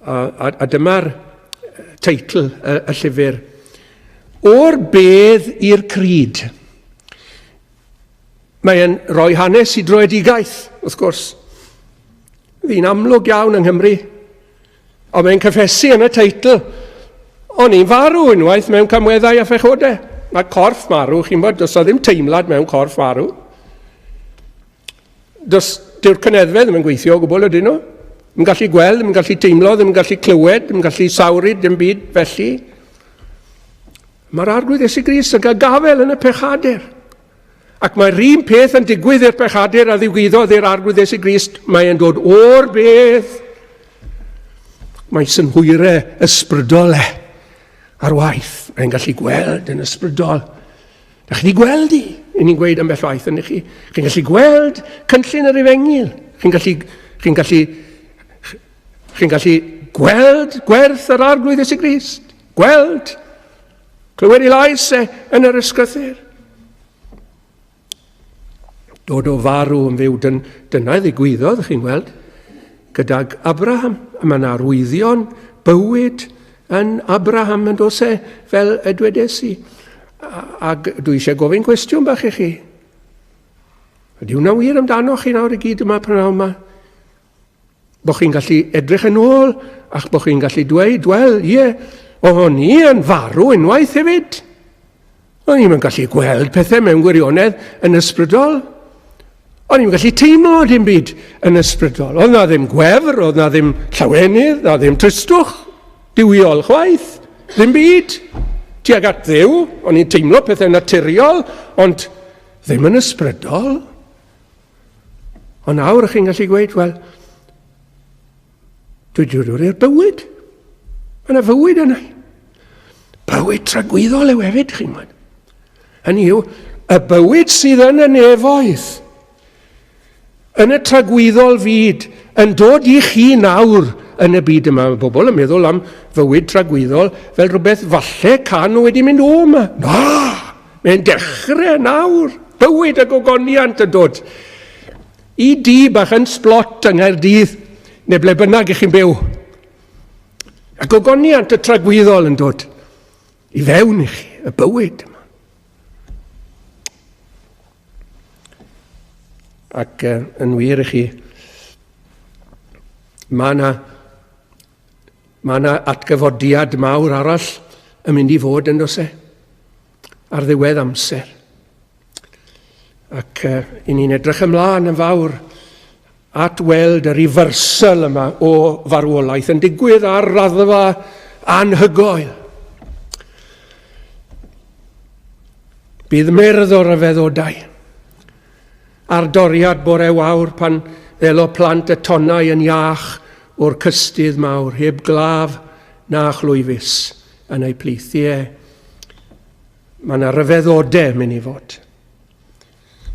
a, a, a dyma'r teitl y, y llyfr. O'r bedd i'r cryd. Mae'n rhoi hanes i droedigaeth, wrth gwrs. Ddyn amlwg iawn yng Nghymru, Ond mae'n cyffesu yn y teitl, o'n i'n farw unwaith mewn camweddau a phechodau. Mae corff marw, chi'n bod, does o ddim teimlad mewn corff marw. Does, dyw'r cyneddfau ddim yn gweithio o gwbl ydyn nhw. Ddim yn gallu gweld, ddim yn gallu teimlo, ddim yn gallu clywed, ddim yn gallu sawru, dim byd felly. Mae'r Arglwydd Iesu Grist yn cael gafael yn y pechadur. Ac mae'r un peth yn digwydd i'r pechadur a ddigwyddodd i'r Arglwydd Iesu Grist. Mae'n dod o'r bedd. Mae synhwyrau ysbrydol e ar waith. Mae'n gallu gweld yn ysbrydol. Da chi wedi gweld i? I ni'n gweud ambell waith yn chi. Chi'n gallu gweld cynllun yr efengyl. Chi'n gallu, chi'n gallu, chi'n gallu gweld gwerth yr Arglwydd Iesu Grist. Gweld. Clywed ei lais e yn yr ysgrythur. Dod o farw yn fyw, dyn, dyna ddigwyddodd, chi'n gweld, gydag Abraham. A mae yna arwyddion bywyd yn Abraham yn dos e, fel y dwedes i. Ac dwi eisiau gofyn cwestiwn bach i chi. Ydy hwnna wir amdano chi nawr i gyd yma prynhawn yma? Bo chi'n gallu edrych yn ôl a'ch bod chi'n gallu dweud, wel, ie, o'n i yn farw unwaith hefyd. O'n i'n gallu gweld pethau mewn gwirionedd yn ysbrydol. O'n i'n gallu teimlo dim byd yn ysbrydol. Oedd na ddim gwefr, oedd na ddim llawenydd, na ddim tristwch, duwiol chwaith, ddim byd. Tuag at Dduw, o'n i'n teimlo pethau naturiol, ond ddim yn ysbrydol. Ond nawr chi'n gallu gweud, wel, dwi wedi dod i'r bywyd. Mae yna fywyd yna. Bywyd tragwyddol yw hefyd, chi'n gwybod. Hynny yw, y bywyd sydd yn y nefoedd, yn y tragwyddol fyd, yn dod i chi nawr yn y byd yma. Mae bobl yn meddwl am fywyd tragwyddol fel rhywbeth falle can nhw wedi mynd o yma. Na! Mae'n dechrau nawr. Bywyd a gogoniant yn dod. I di bach yn splot yng Nghaerdydd, neu ble bynnag ych chi'n byw. A gogoniant y tragwyddol yn dod i fewn i chi, y bywyd yma. Ac yn wir i chi, mae yna mae yna atgyfodiad mawr arall yn mynd i fod yn does e? Ar ddiwedd amser. Ac uh, i ni'n edrych ymlaen yn fawr at weld y reversal yma o farwolaeth yn digwydd ar raddfa anhygoel. Bydd myrdd o ryfeddodau a'r doriad bore wawr pan ddelo plant y tonnau yn iach o'r cystudd mawr heb glaf na chlwyfus yn eu plith. Ie, mae yna ryfeddodau mynd i fod.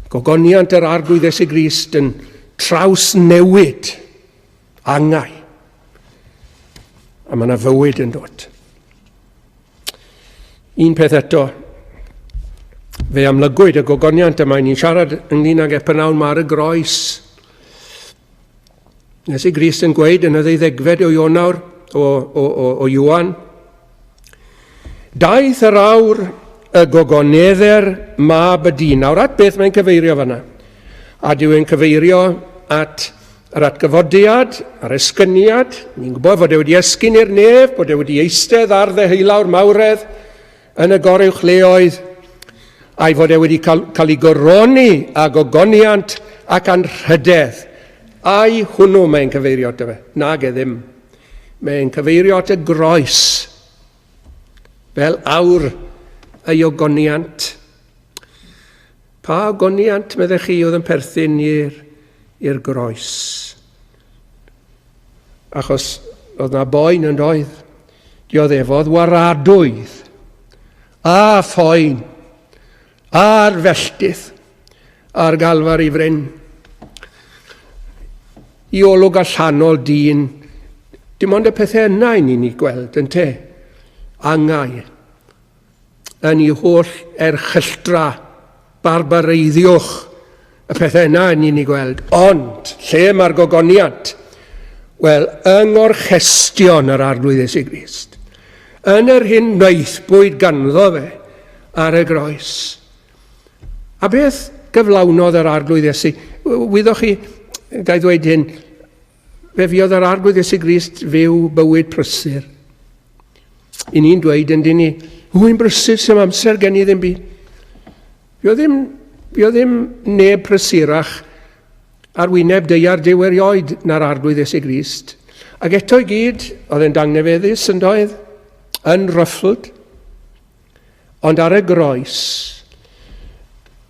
Gogoniant yr Arglwydd Iesu Grist yn trawsnewid angau. A mae yna fywyd yn dod. Un peth eto, fe amlygwyd y gogoniant yma, ni'n siarad ynglyn ag e prynawn ma ar y groes. Iesu Grist yn gweud yn y ddeuddegfed o Ionawr, o, o, o, o Ioan, Daeth yr awr y gogonedder mab y dyn. Nawr at beth mae'n cyfeirio fanna? A dyw e'n cyfeirio at yr atgyfodiad, yr esgyniad. Ni'n gwybod fod e wedi esgyn i'r nef, bod e wedi eistedd ar ddeheulawr mawredd yn y goruwchleoedd, a'i fod e wedi cael, cael ei goroni â gogoniant ac anrhydedd. Ai hwnnw mae'n cyfeirio ato fe? Nag e ddim. Mae'n cyfeirio at y groes fel awr ei ogoniant. Pa ogoniant, meddech chi, oedd yn perthyn i'r, i'r groes? Achos oedd na boen yn doedd. Dioddefodd waradwydd a phoen a'r felltith a'r galfar i fryn. I olwg allanol dyn, dim ond y pethau yna i ni'n ei gweld, yn te? Angau. Yn ei holl erchylltra, barbareiddiwch, y pethau yna yn ni'n ei gweld. Ond, lle mae'r gogoniant? Wel, yng ngorchestion yr Arglwydd Iesu Grist. Yn yr hyn wnaethpwyd ganddo fe ar y groes. A beth gyflawnodd yr Arglwydd Iesu? Wyddoch chi, ga i ddweud hyn, fe fuodd yr Arglwydd Iesu Grist fyw bywyd prysur. I ni'n dweud yn dyn ni, hwy'n brysur sy'n amser gen i ddim byd. Fi o ddim, fi o ddim neb prysurach ar wyneb deiar Duw erioed na'r Arglwydd Iesu Grist. Ac eto i gyd, oedd e'n dangnefeddus yn doedd, yn ruffled. Ond ar y groes,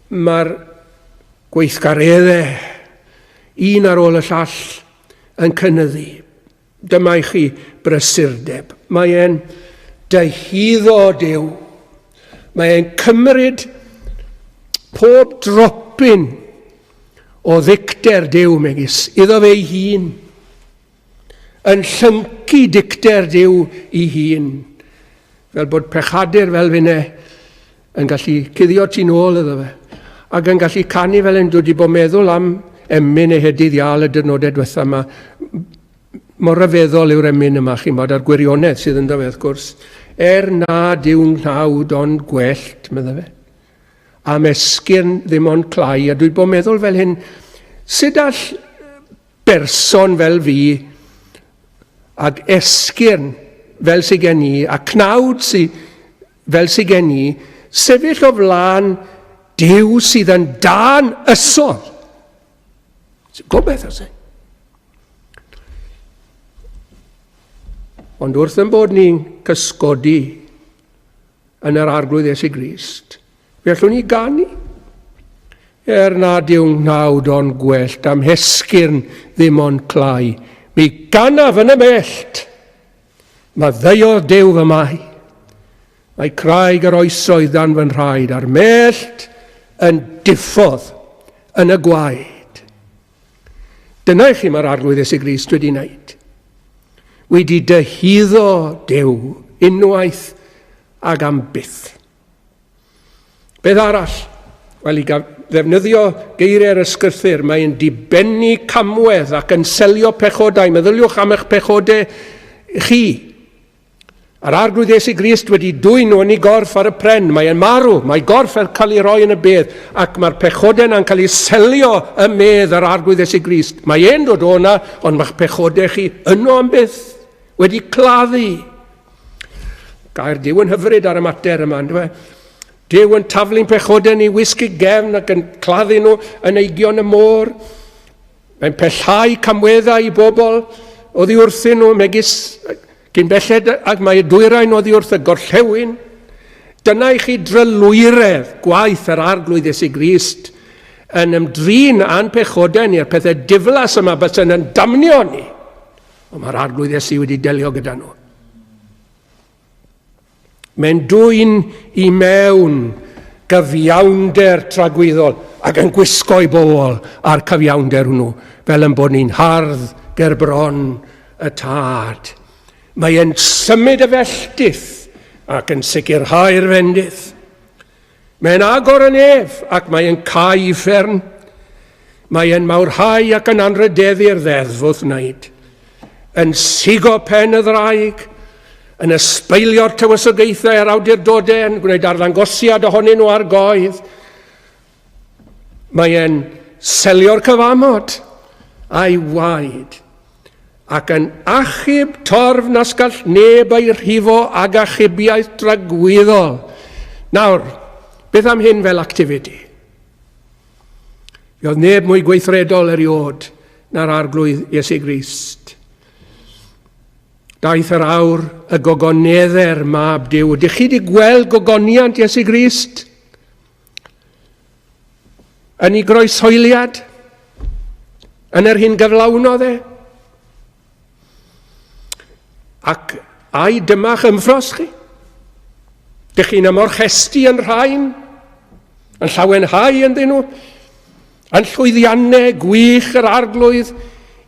mae'r gweithgareddau, un ar ôl y llall, yn cynyddu. Dyma i chi brysurdeb. Mae e'n dyhuddo Duw. Mae e'n cymryd pob dropyn o ddicter Duw megis iddo fe ei hun. Yn llyncu dicter Duw i hun. Fel bod pechadur fel finne yn gallu cuddio tu nôl iddo fe. Ac yn gallu canu fel hyn, dwi wedi bod meddwl am emyn ehedydd iâl y dyrnodau diwetha yma. Mor ryfeddol yw'r emyn yma, chi'n bod, a'r gwirionedd sydd ynddo fe, wrth gwrs. Er nad yw'n nghnawd ond gwellt, medda fe. Am esgyrn ddim ond clai, a dwi wedi bod meddwl fel hyn, sut all berson fel fi ag esgyrn fel sydd gen i, a cnawd sy, fel sydd gen i, sefyll o flaen Duw sydd yn dan ysol. Gobeith oes e? Ond wrth yn bod ni'n cysgodi yn yr Arglwydd Iesu Grist, fe allwn ni ganu. Er nad yw'n nghnawd ond gwellt, am hesgyrn ddim ond clai, mi ganaf yn y mellt. Maddeuodd Duw fy mai. Mae craig yr oesoedd dan fy nhraed, a'r mellt yn diffodd yn y gwaed. Dyna i chi mae'r Arglwydd Iesu Grist wedi wneud. Wedi dyhuddo Duw unwaith ag am byth. Beth arall? Wel, i ddefnyddio geiriau'r ysgrythur, mae'n dibennu camwedd ac yn selio pechodau. Meddyliwch am eich pechodau chi. A'r Arglwydd Iesu Grist wedi dwyn nhw yn ei gorff ar y pren. Mae e'n marw, mae gorff yn cael ei roi yn y bedd, ac mae'r pechodau yna'n cael ei selio ym medd yr Arglwydd Iesu Grist. Mae e'n dod o yna, ond mae'ch pechodau chi yno am byth, wedi claddu. Gair Duw yn hyfryd ar y mater yma, ynddo fe? Duw yn taflu'n pechodau ni wisg i gefn ac yn claddu nhw yn eigion y môr. Mae'n pellhau camweddau i bobl oddi wrthyn nhw, megis cyn belled ag mae y dwyrain oddi wrth y gorllewin. Dyna i chi drylwyredd gwaith yr Arglwydd Iesu Grist yn ymdrin â'n pechodau ni, a'r pethau diflas yma bys yn yn damnio ni. Ond mae'r Arglwydd Iesu wedi delio gyda nhw. Mae'n dwyn i mewn gyfiawnder tragwyddol ac yn gwisgo i bobl â'r cyfiawnder hwnnw, fel yn bod ni'n hardd ger bron y Tad. Mae e'n symud y felltith ac yn sicrhau'r fendith. Mae'n agor y nef ac mae'n cau uffern. Mae e'n mawrhau ac yn anrhydeddu'r ddeddf wrth wneud. Yn sigo pen y ddraig, yn ysbeilio'r tywysogaethau a'r awdurdodau, yn gwneud arddangosiad ohonyn nhw ar goedd. Mae e'n selio'r cyfamod a'i waed ac yn achub torf nas gall neb ei rhifo ag achubiaeth dragwyddol. Nawr, beth am hyn fel activity? Fe oedd neb mwy gweithredol eriod na'r Arglwydd Iesu Grist. Daeth yr awr y gogonedder mab Duw. Ydych chi wedi gweld gogoniant Iesu Grist? Yn ei groeshoeliad? Yn yr hyn gyflawnodd e? Ac ai dyma'ch ymffros chi? Dych chi'n ymorchestu yn rhain? Yn llawenhau ynddyn nhw? Yn llwyddiannau gwych yr Arglwydd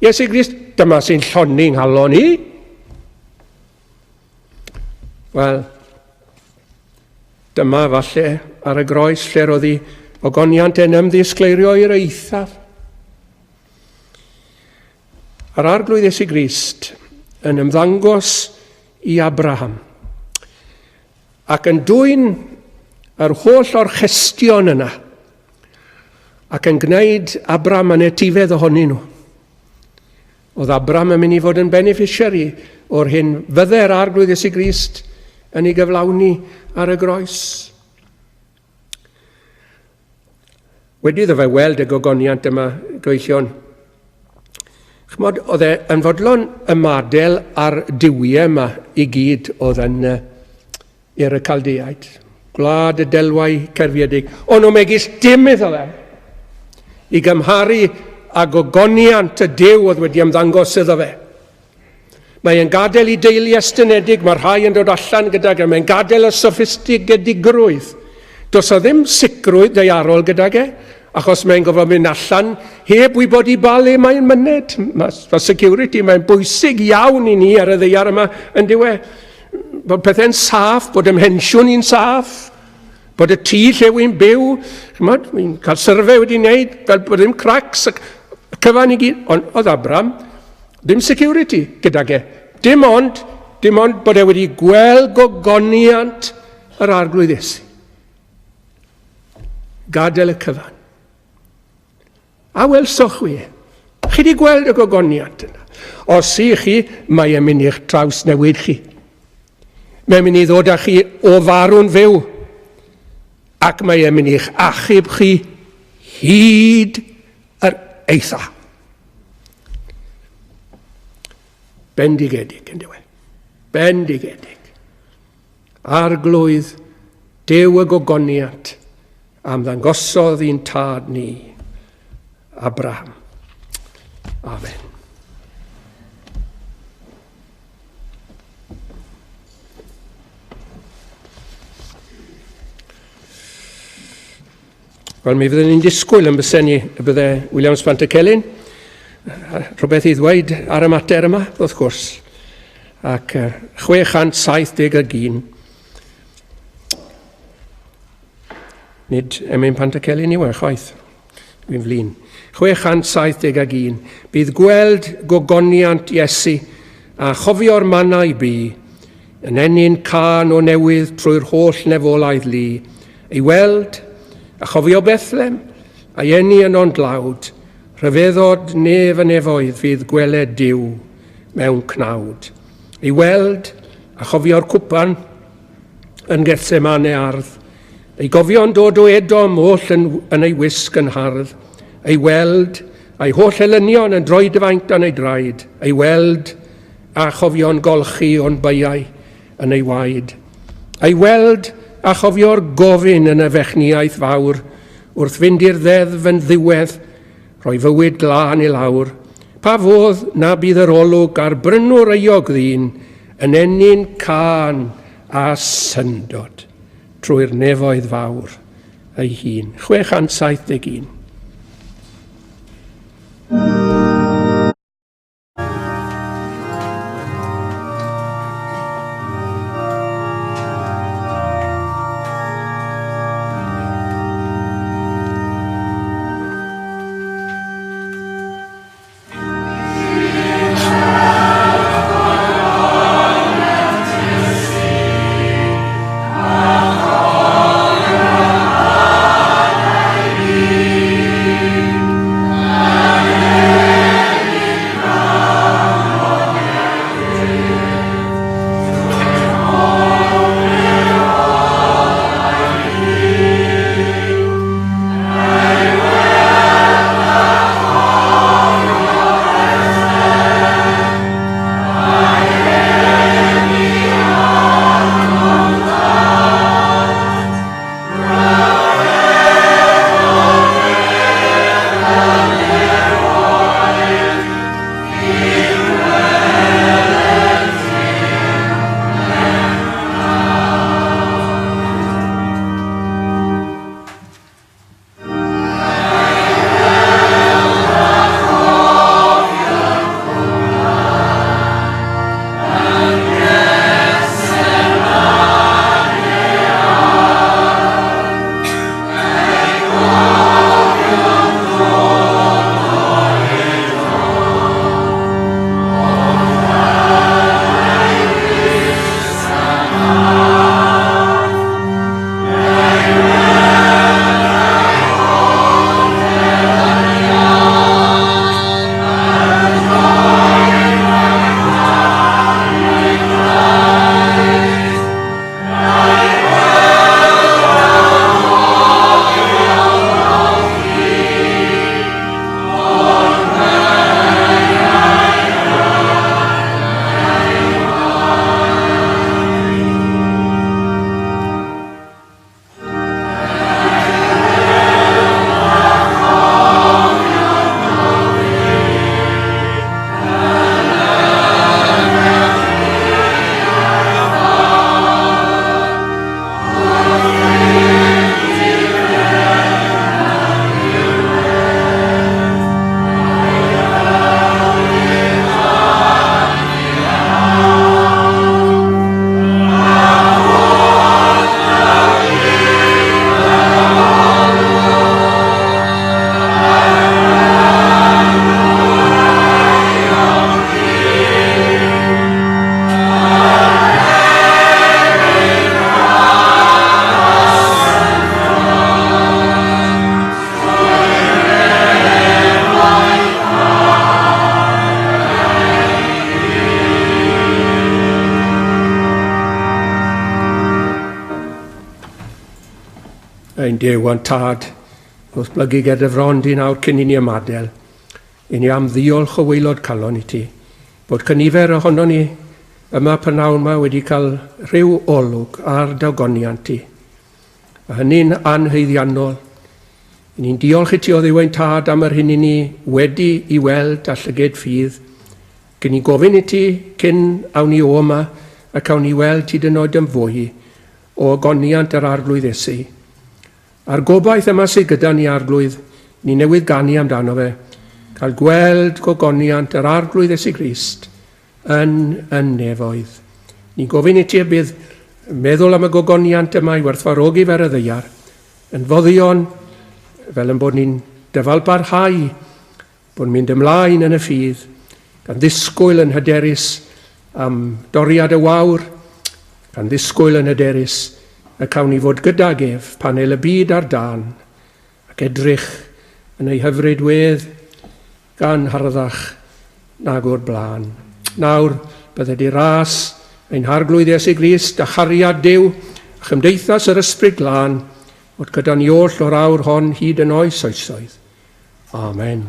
Iesu Grist? Dyma sy'n lloni nghalon i. Wel, Dyma, falle, ar y groes lle roedd ei ogoniant e'n ymddisgleirio i'r eithaf. A'r Arglwydd Iesu Grist yn ymddangos i Abraham ac yn dwyn yr holl orchestion yna ac yn gwneud Abraham yn etifedd ohonyn nhw. Oedd Abram yn mynd i fod yn beneficiary o'r hyn fydde'r Arglwydd Iesu Grist yn ei gyflawni ar y groes. Wedi iddo fe weld y gogoniant yma, goellion, chmod, oedd e yn fodlon ymadel ar duwiau yma i gyd oedd yn i'r y Caldeaid, gwlad y delwau cerfiedig, ond o megis dim iddo fe, i gymharu â gogoniant y Duw oedd wedi ymddangos iddo fe. Mae e'n gadael i deulu estynedig, mae rhai yn dod allan gydag e, mae'n gadael y soffistigedigrwydd. Does o ddim sicrwydd daearol gydag e, achos mae'n gofod mynd allan heb wybod i ba le mae'n myned. Mae, mae security, mae'n bwysig iawn i ni ar y ddaear yma yn diwe. Bod pethau'n saff, bod ymhensiwn i'n saff, Bod y tŷ lle wy'n byw, chymod, wy'n cael syrfe wedi wneud, fel bod ddim cracks ac cyfan i gyd. Ond oedd Abram, ddim security gydag e. Dim ond, dim ond bod e wedi gweld gogoniant yr arglwydd Iesu. Gadael y cyfan. A welsoch chwi e? Chi wedi gweld y gogoniant yna. Os i chi, mae e'n mynd i'ch traws newid chi. Mae'n mynd i ddod â chi o farw'n fyw. Ac mae e'n mynd i'ch achub chi hyd yr eitha. Bendigedig, yn diwedd. Bendigedig. Arglwydd, Duw y gogoniant, am ddangosodd i'n tad ni, Abraham. Amen. Wel, mi fyddwn ni'n disgwyl yn bysen ni y bydde Williams Pantycelyn rhywbeth i ddweud ar y mater yma, wrth gwrs. Ac 671. Nid emyn Pantycelyn yw e, chwaith. Dwi'n flin. 671. Bydd gweld gogoniant Iesu a chofio'r mannau bu, yn ennyn cân o newydd trwy'r holl nefolaidd lu, ei weld, a chofio Bethlem, a'i eni yno'n dlawd, rhyfeddod nef y nefoedd fydd gweled Duw mewn cnawd. Ei weld, a chofio'r cwpan yn Gethsemane ardd, ei gofio'n dod o Edom oll yn, yn ei wisg yn hardd, ei weld, a'i holl elynion yn droedfaint dan ei draed, ei weld, a chofio'n golchi o'n beiau yn ei waed. Ei weld a chofio'r gofyn yn y fechniaeth fawr wrth fynd i'r ddeddf yn ddiwedd, rhoi fywyd glân i lawr, pa fodd na bydd yr olwg ar brynwr euog ddyn yn ennyn cân a syndod trwy'r nefoedd fawr ei hun. 671. Ein Duw a'n Tad, wrth blygu ger dy fron di nawr cyn i ni ymadael, i ni am ddiolch o waelod calon i ti, bod cynifer ohonon ni yma prynawn yma wedi cael rhyw olwg ar dy ogoniant ti. A hynny'n anhaeddiannol. I ni'n diolch i ti o Dduw ein Tad am yr hyn i ni wedi i weld a llyged ffydd. Gyn ni gofyn i ti cyn awn ni o yma y cawn ni weld hyd yn oed yn fwy o ogoniant yr Arglwydd Iesu. A'r gobaith yma sydd gyda ni, Arglwydd, ni newydd ganu amdano fe, cael gweld gogoniant yr Arglwydd Iesu Grist yn y nefoedd. Ni'n gofyn i ti y bydd meddwl am y gogoniant yma i werthfawrogi fer y ddaear, yn foddion, fel yn bod ni'n dyfalbarhau Bod mynd ymlaen yn y ffydd, gan ddisgwyl yn hyderus am doriad y wawr, gan ddisgwyl yn hyderus y cawn ni fod gydag ef pan el y byd ar dân, ac edrych yn ei hyfryd wedd gan harddach nag o'r blaen. Nawr, bydded i ras ein Harglwydd Iesu Grist a chariad Duw a chymdeithas yr Ysbryd Glân fod gyda ni oll o'r awr hon hyd yn oes oesoedd. Amen.